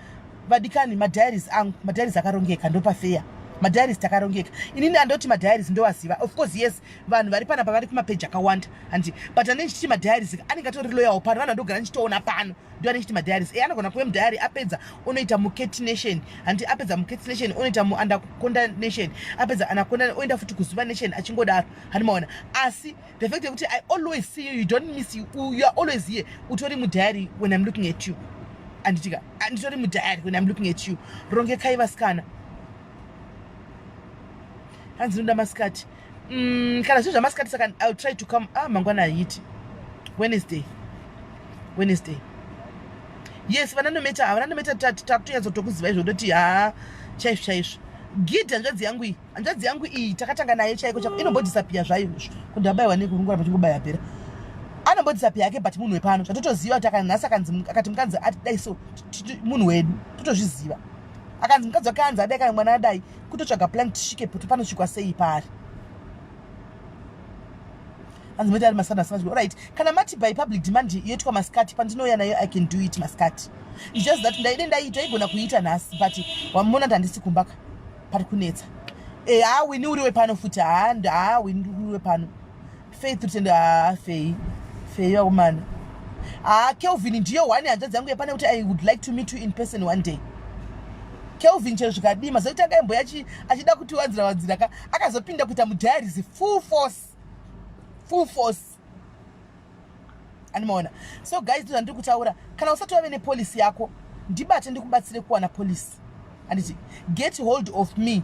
vadikani madiaries angu madiaries akarongeka ndopafeya madiaries takarongeka inini andoti madiaries ndovaziva of course yes vanhu vari panapa vari kumapeji akawanda handi but ane ndichiti madiaries anenge atori loyal pano vanhu andogara ndichitoona pano ndo anenge chiti madiaries e anogona kuve mudiary apedza onoita mucat nation handi apedza mucat nation onoita muandakonda nation apedza anakonda oenda futi kuzuva nation achingodaro handi maona asi the fact yekuti I always see you you don't miss you you are always here utori mudiary when I'm looking at you anditika anditori mudiary when I'm looking at you rongekai vasikana hanzi ndinoda masikati kana zvinhu zvamasikati saka I'll try to come mangwana haiti Wednesday Wednesday. Yes, vana Nometa, havana Nometa, takutonyatsotokuziva izvo, ndoti haa, chaizvo chaizvo. Gidhi, hanzvadzi yangu iyi, hanzvadzi yangu iyi takatanga nayo chaiko chaiko, inombodisappear zvayo, kundabayiwa nekurungura pachingobaya pera, anombodisappear yake, but munhu wepano zvatotoziva kuti akanhasi akanzi akati mukadzi atidai, so munhu wedu totozviziva. Akanzi mukadzi wake anzi adai, kana mwana adai, kutotsvaga plan tisvike kuti panosvikwa sei paari. Hanzi moita ari masana asina. Alright, kana mati by public demand yoitwa masikati, pandinouya nayo I can do it masikati. It's just that ndaide ndaigona kuita nhasi, but wamona kuti handisi kumbaka, pari kunetsa. E, haa, Wini uri wepano futi. Haa, haa, Wini uri wepano. Faith Rutendo, haa, Fei, Fei vakomana. Haa, Kelvin ndiyo one hanzvadzi yangu yepane kuti I would like to meet you in person one day, Kelvin. Chero zvikadima zekuti akaimboya achida kutiwanzira wanzira ka, akazopinda kuita mudiaries full force, full force, animaona. So guys, ndozvandiri kutaura. Kana usati wave nepolicy yako, ndibate ndikubatsire kuwana policy, handiti? Get hold of me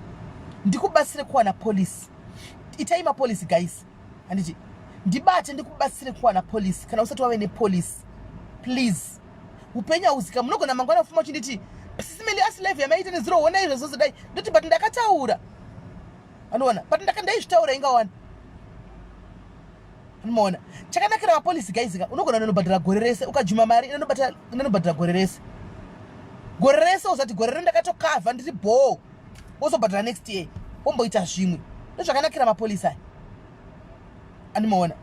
ndikubatsire kuwana policy. Itai mapolicy, guys, handiti? Ndibate ndikubatsire kuwana policy kana usati wave nepolicy, please. Upenyu hauzika, munogona mangwana kufuma uchinditi, "Sisi Meli, asi live yamaita nezuro, ona izvo zozodai." Ndoti, "But ndakataura." Anoona, but ndaizvitaura ingawani. Anomaona, chakanakira mapolicy, guys ka, unogona unonobhadhara gore rese. Ukajuma mari inonobhadhara gore rese, gore rese. Uzati gore rino ndakatokavha, ndiri bhoo, wozobhadhara next year, womboita zvimwe. Ndozvakanakira mapolicy aya, animaona.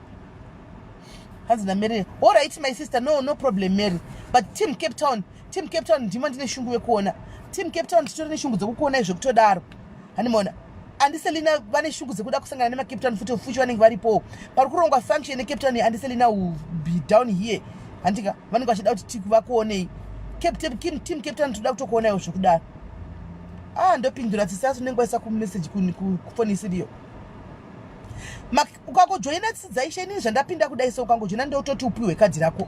Hanzi naMary, "Alright, my sister." No, no problem, Mary. But team Cape Town, team Cape Town, ndima ndine shungu yekuona team Cape Town. Titori neshungu dzekukuona izvekutodaro, handimaona. Andiselina vane shungu dzekuda kusangana nemaCape Town futi fuchi vanenge varipo pari kurongwa function yeCape Town. Andiselina will be down here, handika? Vanenge vachida kuti vakuonei. Team Cape Town, toda kutokuonaiwo zvekudaro. Ah, ndopindura tsitsi, asi unenge waisa kumessage kufoni isiriyo. Ukangojoina tsidzaishe, inini zvandapinda kudai, so ukangojoina ndototi upiwe kadhi rako.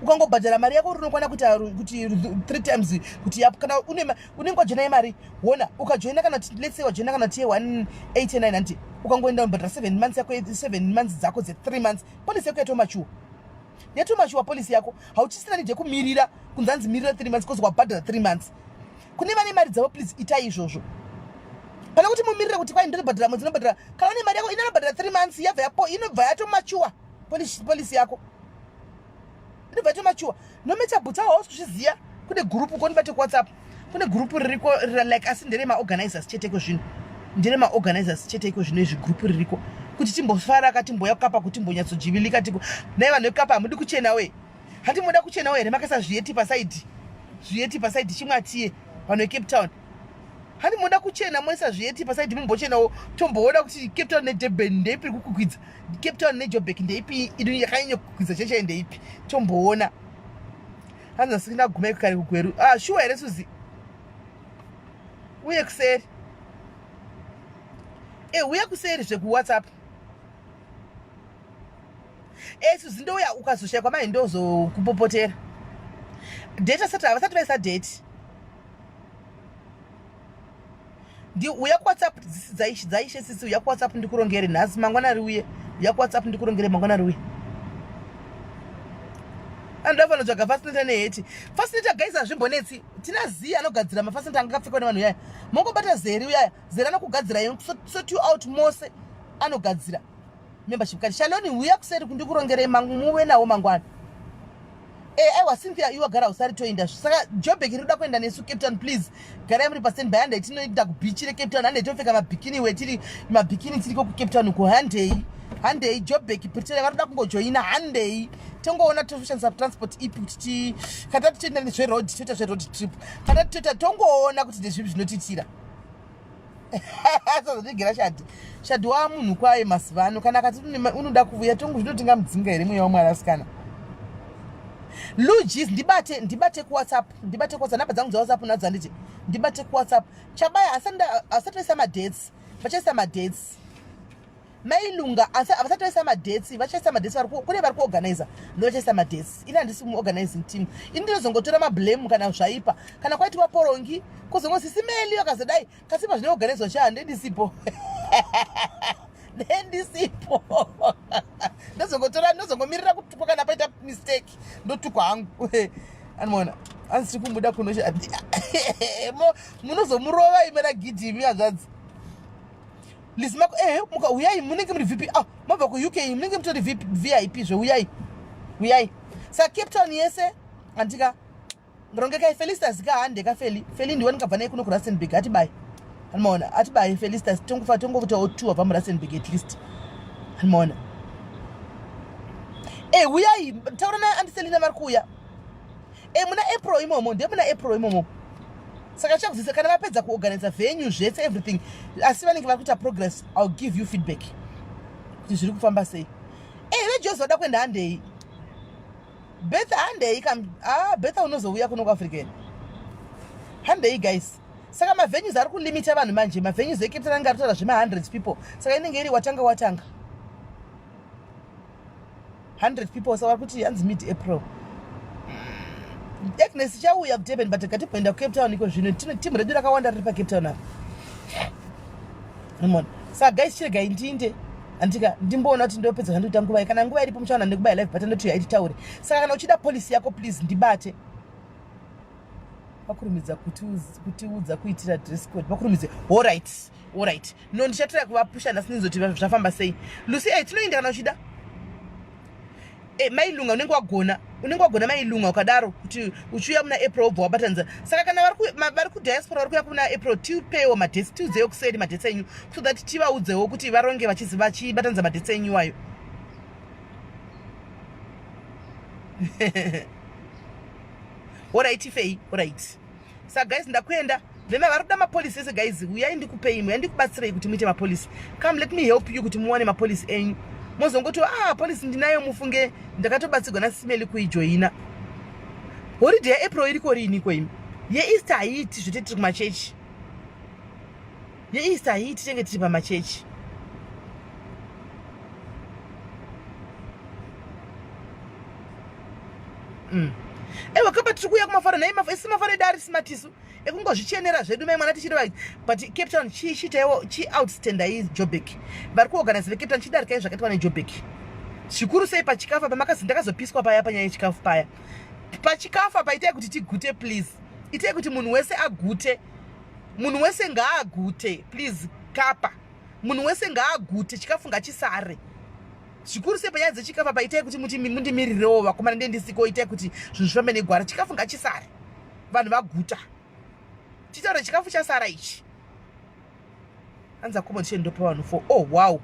Ukangobhadhara mari yako, rinokwana kuita kuti three times kuti yapo. Kana unenge wajoina yemari, wona ukajoina, kana kuti let's say wajoina kana kuti ye189, hanti? Ukangoenda unobhadhara 7 months yako, 7 months dzako dze3 months, policy yako yatomature, yatomature policy yako. Hauchisina need yekumirira kunzi anzi mirira 3 months, because wabhadhara 3 months. Kune vane mari dzavo, please itai izvozvo pane kuti mumirire kuti kwai ndinobhadhara mwedzi. Inobhadhara kana une mari yako, inonobhadhara 3 months, yabva yapo, inobva yatomature. Policy yako inobva yatomature. Nometa bhutsa hausi kuzviziva, kune gurupu konibate kuWhatsApp, kune gurupu ririko like, asi ndere maorganizers chete iko zvino, ndere maorganizers chete iko zvino izvi. Gurupu ririko kuti timbofara ka, timboya kukapa, kuti timbonyatsojivilika tiko. Nai vanhu vekukapa, hamudi kuchena we? Handi muda kuchenawo here? Makaisa zviyeti paside, zviyeti paside, chimwatiye. Vanhu veCape Town, handi muda kuchena? Moisa zviyeti paside, mumbochenawo, tomboona kuti Cape Town neDurban ndeipi iri kukukwidza, Cape Town neJobek ndeipi yakanyanya kukwidza chechai, ndeipi, tomboona. Hanzi asina kuguma kare kuGweru. Ah, shuwa here, Suzi? Uye kuseri e, uya kuseri zvekuWhatsApp. E, Suzi, ndouya. Ukazoshayikwa mai, ndozokupopotera. Date asati, havasati vaisa date. Ndi uya kuWhatsApp dzaishe sisi, uya kuWhatsApp ndikurongere nhasi, mangwana riuye. Uya kuWhatsApp ndikurongere, mangwana riuye. Anoda fanotsvaga fascinator neheti. Fascinator, guys, hazvimbonetsi. Tina zii anogadzira mafascinator anga akapfekwa nevanhu uyaya. Mongobata Zeri uyaya, Zeri anokugadzira, sort you out mose, anogadzira membership card. Shaloni, uya kuseri kundikurongerei, muve nawo mangwana. E, aiwa, Cynthia, iwe gara usari, toenda. Saka Jobek iri kuda kuenda nesu Cape Town. Please garai muri pastand by. Handei, tinoenda kubeach reCape Town. Handei topfeka mabikini we, tiri mabikini, tiriko kuCape Town uko. Handei, handei. Jobek, Pretoria, vari kuda kungojoina, handei tongoona toshandisa transport ipi kuti kana tatoenda nezveroad, toita zveroad trip, kana toita, tongoona kuti ndezvipi zvinotiitira. Sazondigera Shadhi, Shadhi waa munhu kwaye mazuva ano. Kana akati unoda kuvuya, tongo zvinotingamudzinga here? Mweya wamwari asikana. Lugis, ndibate, ndibate kuWhatsApp, ndibate kuWhatsApp. Namba dzangu dzeWhatsApp nadzo, handiti? Ndibate kuWhatsApp. Chabaya asati vaisa madates, vachaisa madates. Mailunga havasati vaisa madates, vachaisa madates. Kune vari kuorganiza, ndo vachaisa madates. Ini handisi muorganizing team, ini ndinozongotora mablame kana zvaipa, kana kwaitiwa porongi, kuzongozi Simeli vakazodai. Kasi pazvinoorganizwa cha, ndendisipo, ndendisipo. Ndozongotora, ndozongomirira kutukwa. Kana paita mistake, ndotukwa hangu, anomaona. Hanzi tiri kumuda kuno munozomurova ime ragidhi imi hanzvadzi. Lizimako eh muka uyai munenge muri VP ah mabva ku UK munenge mutori VIP zve uyai. Uyai. Sa Cape Town yese andika Rongekai Felicitas ka hande ka Feli. Feli ndiwe ndikabva naye kuno ku Rustenburg atibaye. Anomaona atibaye Felicitas tongofa tongokuta tour bva mu Rustenburg at least. Anomaona. Eh uyai taura na Auntie Selina vari kuuya. Eh muna April imomo ndiye muna April imomo. Saka chakuzisa kana vapedza kuorganiza venue zvese everything asi vanenge vari kuita progress I'll give you feedback. Kuti zviri kufamba sei. Eh veJozi vada kuenda handei. Betha handei kam ah Betha unozouya kuno kuAfrica here? Handei guys. Saka mavenues ari kulimita vanhu manje mavenues eCape Town anenge ari kutaura zvema hundreds people. Saka inenge iri watanga watanga. 100 people saka vari kuti hanzi mid April. Agnes ichauya kuDurban but ngatimboenda kuCape Town iko zvino. Tine team redu rakawanda riri paCape Town apa. Unoona? Saka guys chiregai ndiinde andika ndimboona kuti ndopedza zvandikuita nguvai kana nguva iripo muchaona ndikubaya live button ndoti haiti taure saka kana uchida policy yako please ndibate vakurumidza kutiudza kuitira dress code vakurumidze alright alright no ndichatira kuvapusha nhasi ndinzoti zvafamba sei lucy hey, tinoenda kana uchida Eh, mailunga unenge wagona unenge wagona mailunga ukadaro kuti uchiuya muna april wobva wabatanidza saka kana vari kudiaspora vari kuuya kuna april tipewo madhesi tiudzewo kuseri madhesi enyu so that tivaudzewo kuti varonge vachibatanidza madhesi enyu iwayo orit fei orit Sa guys ndakuenda vema vari kuda mapolicy ese guys uyai ndikupei uyai ndikubatsirei kuti muite mapolicy come let me help you kuti muwane mapolicy enyu mozongoti ah policy ndinayo mufunge ndakatobatsirwa nasimeli kuijoina holiday yaApril iriko riiniko imi yeEaster haiiti zvete tiri kumachechi yeEaster haiiti tenge tiri pamachechi mm. Ewa kapa tiri kuuya kumafaro nhai isi mafaro edu ari simatisu ekungozvichenera zvedu mai mwana tichiri vai but Cape Town chiitaiwo chi outstandai Joburg vari kuorganize veCape Town chidarikai zvakaitwa neJoburg zvikuru sei pachikafu apa makazi ndakazopiswa paya panyaya yechikafu paya pachikafu apa itai kuti tigute please itai kuti munhu wese agute munhu wese ngaagute please kapa munhu wese ngaagute chikafu ngachisare zvikuru sei panyaya dzechikafu apa itai kuti mundimirirewo vakomana ndiye ndisiko itai kuti zvinhu zvifambe negwara chikafu ngachisare vanhu vaguta titaure chikafu chasara ichi anzi accommodation ndopa vanhu for oh wow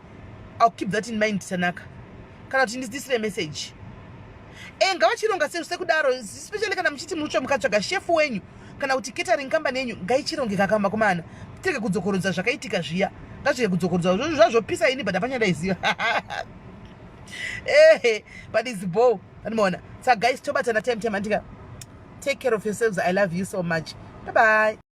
ill keep that in mind tanaka kana kuti ndisire message e ngavachironga sekudaro especially kana muchiti mutsva mukatsvaga shefu wenyu kana kuti catering company yenyu ngaichirongeka kamba komana tirege kudzokorodza zvakaitika zviya ngazvirege kudzokorodza zvazvopisa ini but hapana ndaiziva ehe but is bo andimaona sa guys tobatana time time andika take care of yourselves i love you so much bye bye.